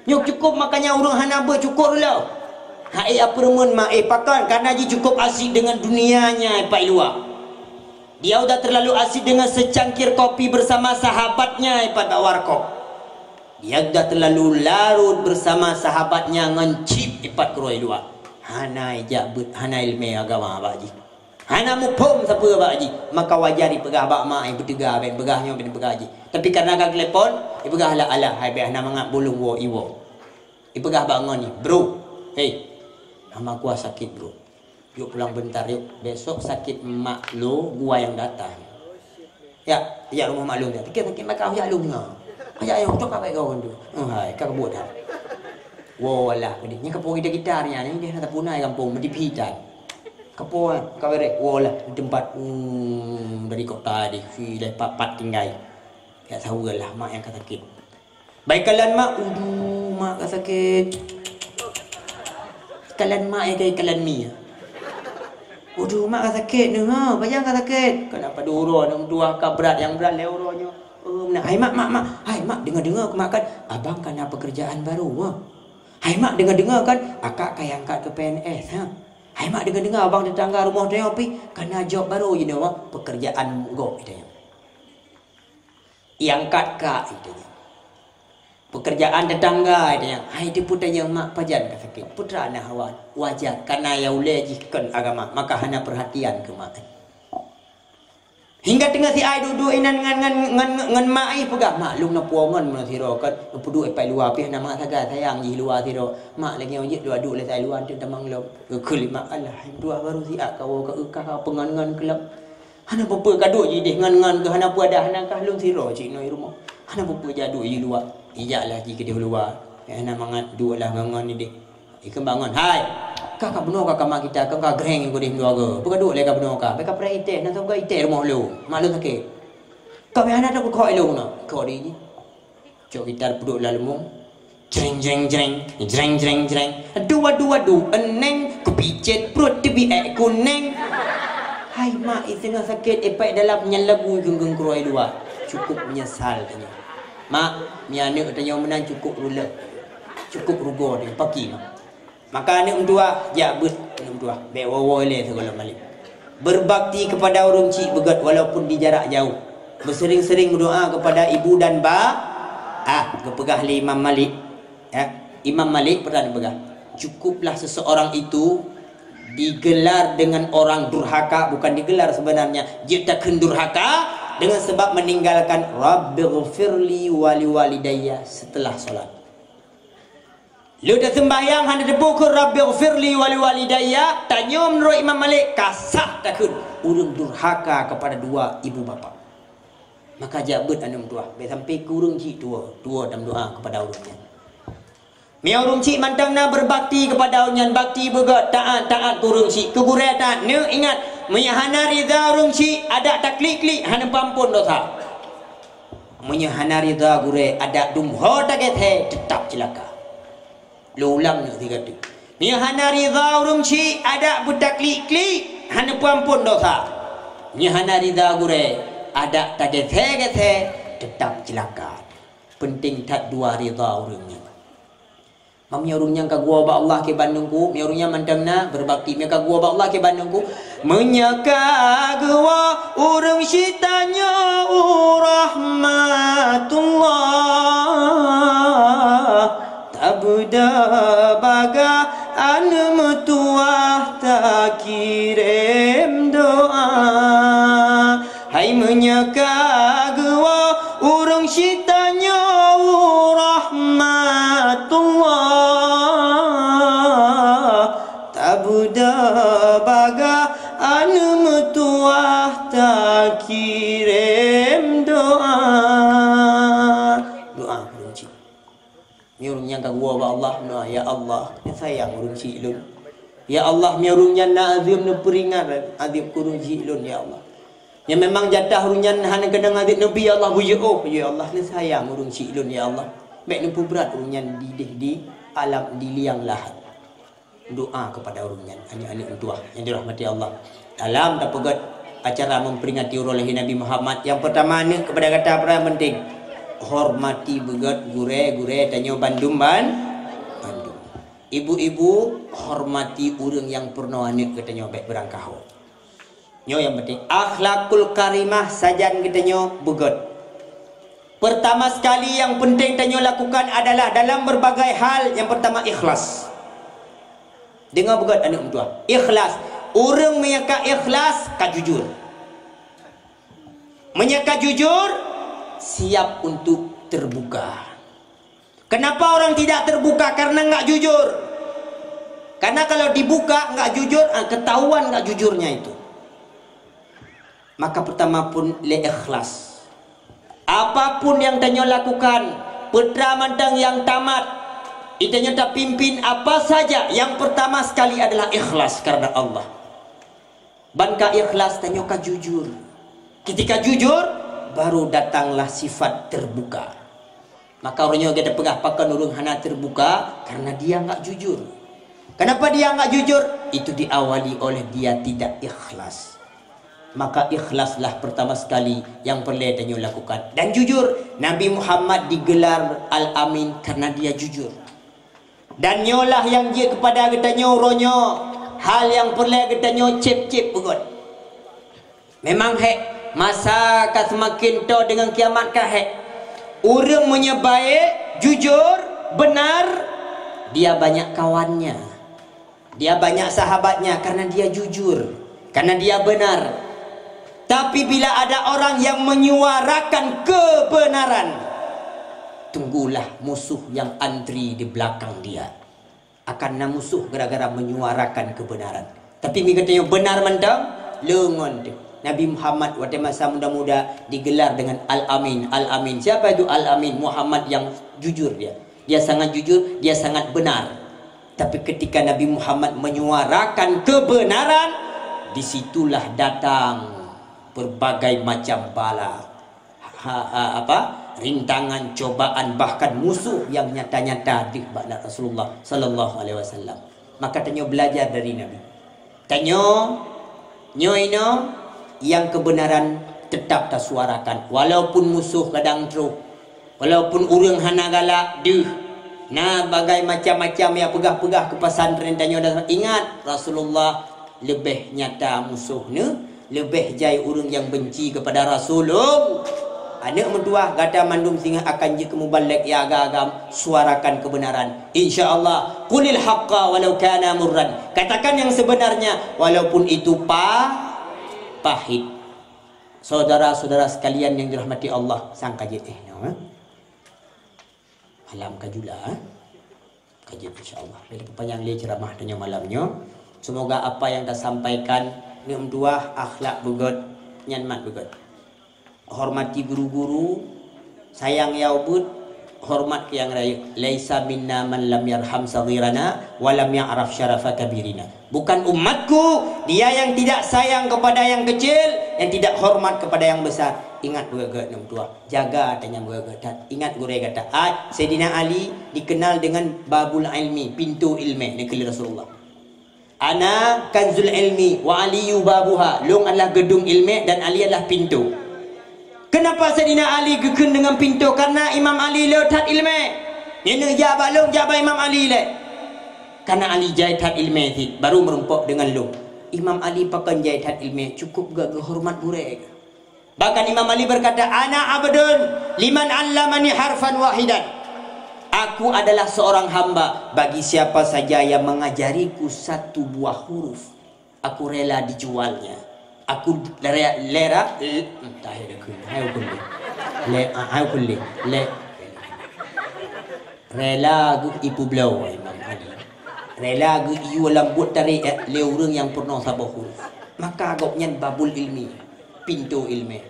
Nyoe cukôp, makanya ureueng hana beuet cukôp lom. Han ék jak peureumeun mak, eh, pakon, kareuna jih cukôp asyik deungon dunianya, eh, pat i luwa. Dia udah terlalu asyik dengan secangkir kopi bersama sahabatnya, eh, pat bak warkop. Dia udah terlalu larut bersama sahabatnya ngon chip, eh, pat keudroe i luwa. Hana jak beuet, hana ileumèe agama bak jih. Hana muphom sapeue bak jih, maka wajar jipeugah bak mak, eh, beuteuga, bèk peugah nyoe, bèk peugah jih. Tapi kareuna ka geutelepon, jipeugah, "Alah, alah, hai bèk hana mangat, bulông woe, iwoe." Jipeugah bak ngon jih, "Bro, hei, ama gua sakét, bro. Yuk pulang bentar, yuk. Besok sakit mak lu, gua yang datang." "Ya, ya, rumoh mak lôn." "Ya, tapi sakét mak kah, ya lôn nyoe. Ya, ya, untuk apa kau tu?" "Oh, hai, ka buet dah." Woe lah, pedih. Nyan kapoe gita-gita nyan, nyan dia na tapuna gampông, meudi pitan. Kapoe, ka bereh, woe lah, di tempat, hmm, dari kota di, si, dari papat tinggai. Ya, saweue lah, mak nyang ka sakét. Bak ikalon mak, "Uduh, mak ka sakét." Ikalon mak nyang ka ikalon mi. "Uduh, mak ka sakét neuh, ha, pajan ka sakét." Ka na padub uroe, aneuk meutuwah ka brat, nyang brat lé uroe nyoe. Oh, meunan, "Hai mak, mak, mak, hai mak, deungoe-deungoe keu mak kan, abang ka na pekerjaan baru, ha. Hai mak, deungoe-deungoe kan, akak ka iangkat keu P N S, ha. Hai mak, deungoe-deungoe abang tetangga rumoh tanyoe pih ka na job baru jinoe, ha, pekerjaan gob tanyoe." Iangkat kak, itu nyan. Pekerjaan tetangga, itu nyan. Hai, itu pun tanyong mak, pajan ka sakét. Putra na hawa, wajar, kareuna nyang ulèe jih kon agama, maka hana perhatian keu mak. Hingga teungoh si ai duek-duek inan ngon, ngon, ngon, ngon mak ih peugah, "Mak, lôn na puwong ngon meunan sidroe kan, peuduek ipat luwa pih hana mangat sagai, sayang jih luwa sidroe. Mak, lagèe nyoe jeuet lôn duek lé si ai luwa, enteuk tamong lom." Geukheun lé mak, "Alah, hai meutuwah, baru siat ka woe ka eu kah peungon-ngon keu lôn." Hana peue-peue ka duek jih deh ngon-ngon keuh, hana peue adak, hana kah lôn sidroe cit inoe i rumoh. Hana peue-peue jak duek jih luwa. Ijak lah jih keudeh luwa. Hana mangat duek lah ngon-ngon ideh. Ikheun bak ngon, "Hai! Kah ka bunoe ka kama kita, kah ka greng keudeh dua go. Peue ka duek lé ka bunoe ka? Bèk ka preh itèh, na soe ka itèh rumoh lôn. Mak lôn sakét. Kah bèk hana takot keu lôn na." Kok di jih. Cok gitar peuduek lam leumo. Jreng, jreng, jreng. Jreng, jreng, jreng. Aduh, aduh, aduh, eneng. Kupicet pruet teubiet kuneng. Hai mak, i teungoh sakét, ipat dalam nyan lagu geungeung keudroe luwa. Cukup menyesal tanyoe. Mak, mi aneuk tanyoe meunan cukup rulek. Cukup rugoe tanyoe. Paki, mak. Maka aneuk meutuwah, jak beuet aneuk meutuwah. Bèk woe-woe lé sigohlom malèe. Berbakti kepada ureueng chik beugöt walaupun di jarak jauh. Beuseuring-seuring meudoa kepada ibu dan ba-, ah, geupeugah lé Imam Malik. Ya, Imam Malik pernah geupeugah, "Cukuplah seseorang itu digelar dengan orang durhaka," bukan digelar sebenarnya, jeuet takheun durhaka, "dengan sebab meninggalkan Rabbighfirli wa liwalidayya setelah salat." Lheueh taseumbahyang hana teupeu kheun, "Rabbighfirli wa liwalidayya," tanyoe meunurot Imam Malik ka sah takheun ureuëng durhaka keupada dua ibu bapak. Maka jak beuet aneuëk meutuah, bék sampai keu ureuëng chik tuwoe, tuwoe tameudoá keupada ureuëng nyan. Meunyoe ureuëng chik mantong na beubakti keupada ureuëng nyan, bakti beugét, taát, taát keu ureuëng chik, keu gurée taát, neuingat, meunyoe hana ridha ureuëng chik, adak taklik-klik, hana peuamphon dosa. Meunyoe hana ridha gurée, adak dum ho tagét-gét, teutap ceulaka. Lôn ulang nyoe sigoe teuk. Meunyoe hana ridha ureuëng chik, adak beutaklik-klik, hana peuamphon dosa. Meunyoe hana ridha gurée, adak tagét-gét, teutap ceulaka. Peunteng that dua ridha ureuëng nyan. Meunyoe ureuëng nyan ka geuwoe bak Allah keu bandum ku, meunyoe ureuëng nyan mantong na beubakti, meunyoe ka geuwoe bak Allah keu bandum ku, meunyoe ka geuwoe ureuëng chik tanyoe u rahmatullah, tabeuda bagah aneuëk meutuah takirém doá. Hai meunyoe ka geuwoe ureuëng chik tanyoe u rahmatullah, tabeuda bagah aneuëk meutuah takirém doá. Doá ureuëng chik. Meunyoe ureuëng nyan ka geuwoe bak Allah, meudoá, "Ya Allah, neusayang ureuëng chik lôn. Ya Allah, meunyoe ureuëng nyan na azeub, neupeuringat azeub keu ureuëng chik lôn, ya Allah. Nyang memang jatah ureuëng nyan hana keunong azeub neubi, ya Allah, beujiôh, ya Allah, neusayang ureuëng chik lôn, ya Allah. Bék neupeubrat ureuëng nyan di, di, di alam di liang lahat." Doá keupada ureuëng nyan, aneuëk-aneuëk meutuah nyang dirahmati Allah. Dalam tapeugét acara memperingati uroe lahé Nabi Muhammad, nyang peurtama neuk keupada gata peue nyang penting, hormati beugét gurée-gurée tanyoe bandum ban-, bandum. Ibu-ibu, hormati ureuëng nyang peurunoe aneuëk geutanyoe, bék beurangkaho. Nyoe nyang penting, akhlakul karimah sajan geutanyoe beugét. Peurtama sekali nyang penting tanyoe lakukan adalah dalam berbagai hal, nyang peurtama ikhlas. Deungoe beugét aneuëk meutuah, ikhlas. Ureuëng meunyoe ka ikhlas, ka jujur. Meunyoe ka jujur, siap untuk terbuka. Kenapa orang tidak terbuka? Karena nggak jujur. Karena kalau dibuka, nggak jujur, ah, ketahuan nggak jujurnya itu. Maka pertama pun lé ikhlas. Apapun yang tanyoe lakukan, peue mantong nyang tamat, tanyoe tapimpin apa saja, yang pertama sekali adalah ikhlas karena Allah. Ban ka ikhlas, tanyoe ka jujur. Ketika jujur, baru datanglah sifat terbuka. Maka uroe nyoe geupeugah pakon ureuëng hana terbuka, karena dia nggak jujur. Kenapa dia nggak jujur? Itu diawali oleh dia tidak ikhlas. Maka ikhlaslah pertama sekali yang perlu tanyoe lakukan. Dan jujur, Nabi Muhammad digelar Al-Amin karena dia jujur. Dan nyoe lah nyang jeuet keupada geutanyoe uroe nyoe, hal nyang peureulée geutanyoe cép-cép beugét. Memang hék, masa ka seumaken toe deungon kiamat ka hék. Ureuëng meunyoe baék, jujur, beunar, dia banyak kawannya. Dia banyak sahabatnya karena dia jujur, karena dia benar. Tapi bila ada orang yang menyuarakan kebenaran, tunggulah musuh yang antri di belakang dia. Akan na musuh gara-gara menyuarakan kebenaran. Tapi meunyoe geutanyoe benar mantong, leungon teuh. Nabi Muhammad watée masa muda-muda digelar dengan Al-Amin. Al-Amin. Siapa itu Al-Amin? Muhammad yang jujur dia. Dia sangat jujur, dia sangat benar. Tapi ketika Nabi Muhammad menyuarakan kebenaran, di situlah datang berbagai macam bala, ha, ha, apa, rintangan, cobaan, bahkan musuh yang nyata-nyata deuh bak Rasulullah sallallahu alaihi wasallam. Maka tanyoe belajar dari Nabi. Tanyoe, nyoe inoe, nyang keubeunaran teutap tasuarakan, walaupun musoh kadang troh, walaupun ureuëng hana galak deuh, na bagai macam-macam nyang peugah-peugah keu pesantren tanyoe. Dan ingat, Rasulullah leubeh nyata musoh neuh, leubeh jai ureuëng nyang benci keupada Rasulullah. Aneuëk meutuwah, gata mandum singoh akan jeuet keu mubalek nyang agam-agam, suarakan keubeunaran. Insya Allah, qulil haqqa walau kana murran. Katakan yang sebenarnya, walaupun itu pa-, pahit. Saudara-saudara sekalian yang dirahmati Allah, sangka jeuet eh nyoe, eh? Malam ka jula, eh? Ka jeuet, insya Allah. Jadi, peupanjang lé ceramah tanyoe malam nyoe. Semoga apa yang tasampaikan, neuk meutuah akhlak beugöt, nyan mat beugöt. Hormati guru-guru, sayang nyang ubit, hormat keu nyang rayeuk. "Laisa minna man lam yarham saghirana wa lam ya'raf syarafa kabirina." Bukan umatku dia yang tidak sayang kepada yang kecil, yang tidak hormat kepada yang besar. Ingat beugöt-göt, neuk meutuah. Jaga tanyoe beugöt-göt that. Ingat gurée gata. Ah, Saidina Ali dikenal dengan babul ilmi, pintu ilmu, dikheun lé Rasulullah. "Ana kanzul ilmi wa Aliyu babuha." Lôn adalah geudong ilmu dan Ali adalah pintu. Kenapa Saidina Ali geukheun dengan pintu? Karena Imam Ali le that ilmu. Nyan jak bak lôn, jak bak Imam Ali le. Karena Ali jai that ilmu cit, baru meurumpok dengan lôn. Imam Ali pakon jai that ilmu, cukup geuhormat gurée. Bahkan Imam Ali berkata, "Ana abdun liman allamani harfan wahidan." Aku adalah seorang hamba bagi siapa saja yang mengajariku satu buah huruf. Aku rela dijualnya. Aku rela, rela, eh, entah ya, aku, hai aku ni. Le, ah, hai aku ni. Le. Rela geuh ipeubloe Imam Ali. Rela geuh iyue lam buet tarikh, eh, lé ureuëng nyang peurunoe saboh huruf. Maka gobnyan babul ilmi, pintu ilmu.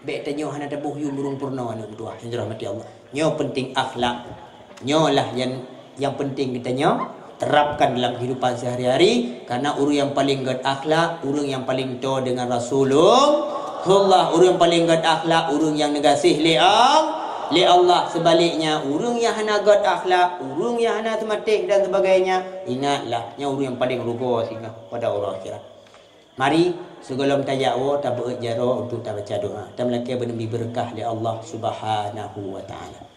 Bék tanyoe hana taboh yum ureuëng peurunoe, aneuk meutuah nyang dirahmati Allah. Nyoe penting akhlak. Nyoe lah nyang, nyang penting geutanyoe terapkan dalam kehidupan sehari-hari, karena ureuëng nyang paleng gét akhlak, ureuëng nyang paleng toe deungon Rasulullah, ureuëng nyang paleng gét akhlak, ureuëng nyang neugaséh lé Al-, lé Allah. Sebaliknya, ureuëng nyang hana gét akhlak, ureuëng nyang hana teumatéh dan sebagainya, ingatlah, nyan ureuëng nyang paleng rugoe singoh pada uroe akhirat. Mari, sigohlom tajak woe, tabeuet jaroe untuk tabaca doa. Tameulakée beuneubri beureukat lé Allah Subhanahu wa Taala.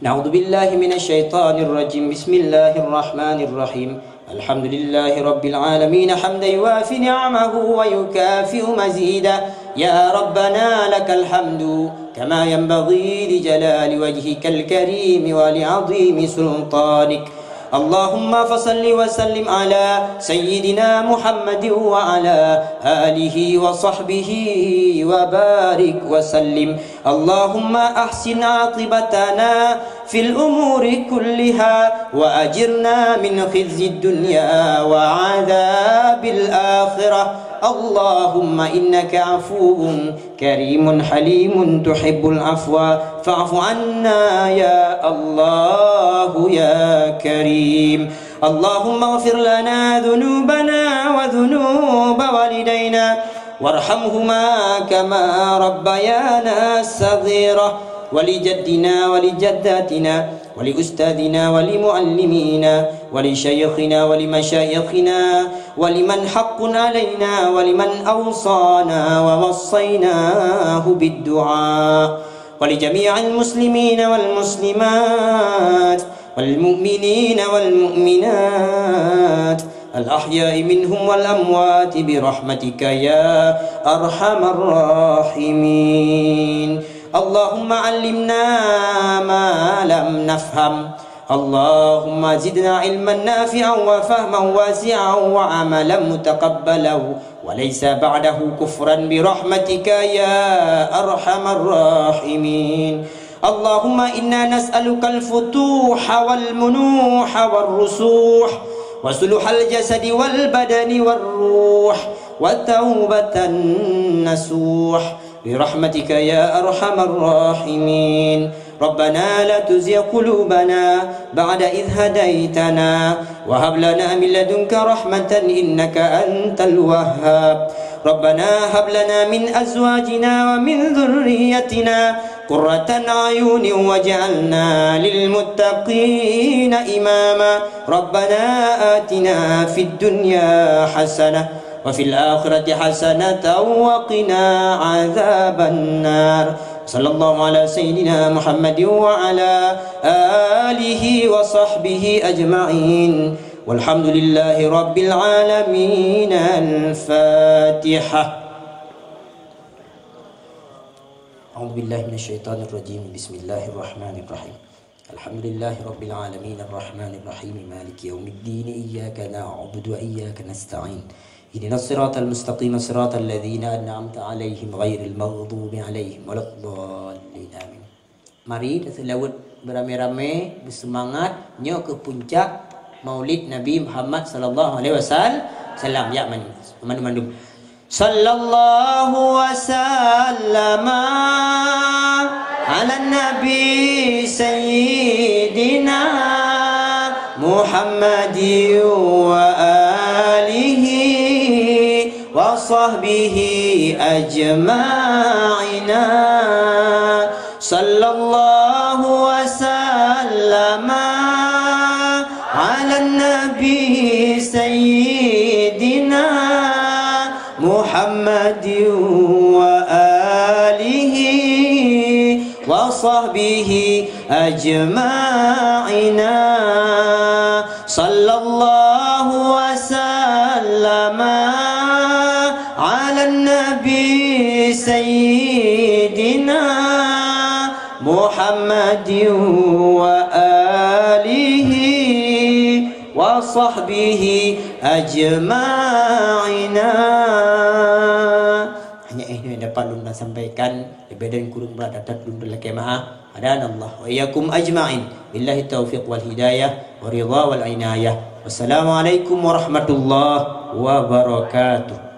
A'udzubillahi minasyaitonirrajim. Bismillahirrahmanirrahim. Alhamdulillahi rabbil alamin, hamdan yuwafi ni'amahu wa yukafi'u mazida. Ya Rabbana lakal hamdu, kama yanbaghi li jalali wajhikal karimi wa li azimi sultanik. Allahumma fasalli wa sallim ala sayyidina Muhammadin wa ala alihi wa sahbihi wa barik wa sallim. Allahumma ahsin aqibatana fil umuri kulliha wa ajirna min khizyid dunya wa adzabil akhirah. Allahumma innaka afuwun karimun halimun tuhibbul afwa fa'fu anna ya Allahu ya Karim. Allahumma ighfir lana dzunubana wa dzunuba walidaina warhamhuma kama rabbayana shaghira, wa li jaddina wa li jaddatina wa li ustadzina wa li muallimina wa li syaikhina wa li masyayikhina wa liman haqqun alaina wa liman awsana wa wassaynahu bid du'a wa li jami'il muslimina wal muslimat wal mu'minina wal mu'minat al ahya'i minhum wal amwati bi rahmatika ya arhamar rahimin. Allahumma allimna ma lam nafham. Allahumma zidna ilman nafi'an wa fahman wasi'an wa amalan mutaqabbalan wa laisa ba'dahu kufran bi rahmatika ya arhamar rahimin. Allahumma inna nas'alukal futuha wal munuha war rusuh wa suluhal jasadi wal badani war ruh wa taubatan nasuh. Bi rahmatika ya arhamar rahimin. Rabbana la tuzigh qulubana ba'da idh hadaitana wa hab lana min ladunka rahmatan innaka antal wahhab. Rabbana hab lana min azwajina wa min dzurriyyatina qurratan a'yunin waj'alna lil muttaqina imama. Rabbana atina fid dunya hasanah wa fil akhirati hasanatan wa qina adzabannar. Sallallahu ala sayyidina Muhammadin wa ala alihi wa sahbihi ajma'in. Walhamdulillahi rabbil alamin. Al-Fatihah. A'udzu billahi minasyaitonir rajim. Bismillahirrahmanirrahim. Alhamdulillahi rabbil alamin, arrahmanir rahim, maliki yaumiddin, iyyaka na'budu wa iyyaka nasta'in. Ihdinas siratal mustaqim, siratal ladzina an'amta 'alaihim, ghairil maghdubi 'alaihim waladdallin. Amin. Mari taseulaweuet beuramé-ramé, beuseumangat. Nyoe keuh puncak Maulid Nabi Muhammad sallallahu alaihi wasallam. Ya, man-, mandum-mandum. Sallallahu wasallama ala nabi sayyidina Muhammadin wa alihi wa sahbihi ajma'ina. Sallallahu wasallama ala nabi sayyidina Muhammadin wa alihi wa sahbihi ajma'ina. Sallallahu wasallama ala nabi sayyidina Muhammadin wa alihi wa sahbihi ajma'ina. Hanya eh, ini dapat lôn sampaikan, lebih dan kurang berat dapat lôn lakée maaf. Hadanallah wa iyyakum ajma'in. Billahi taufiq wal hidayah, wa ridha wal inayah. Wassalamualaikum warahmatullahi wabarakatuh.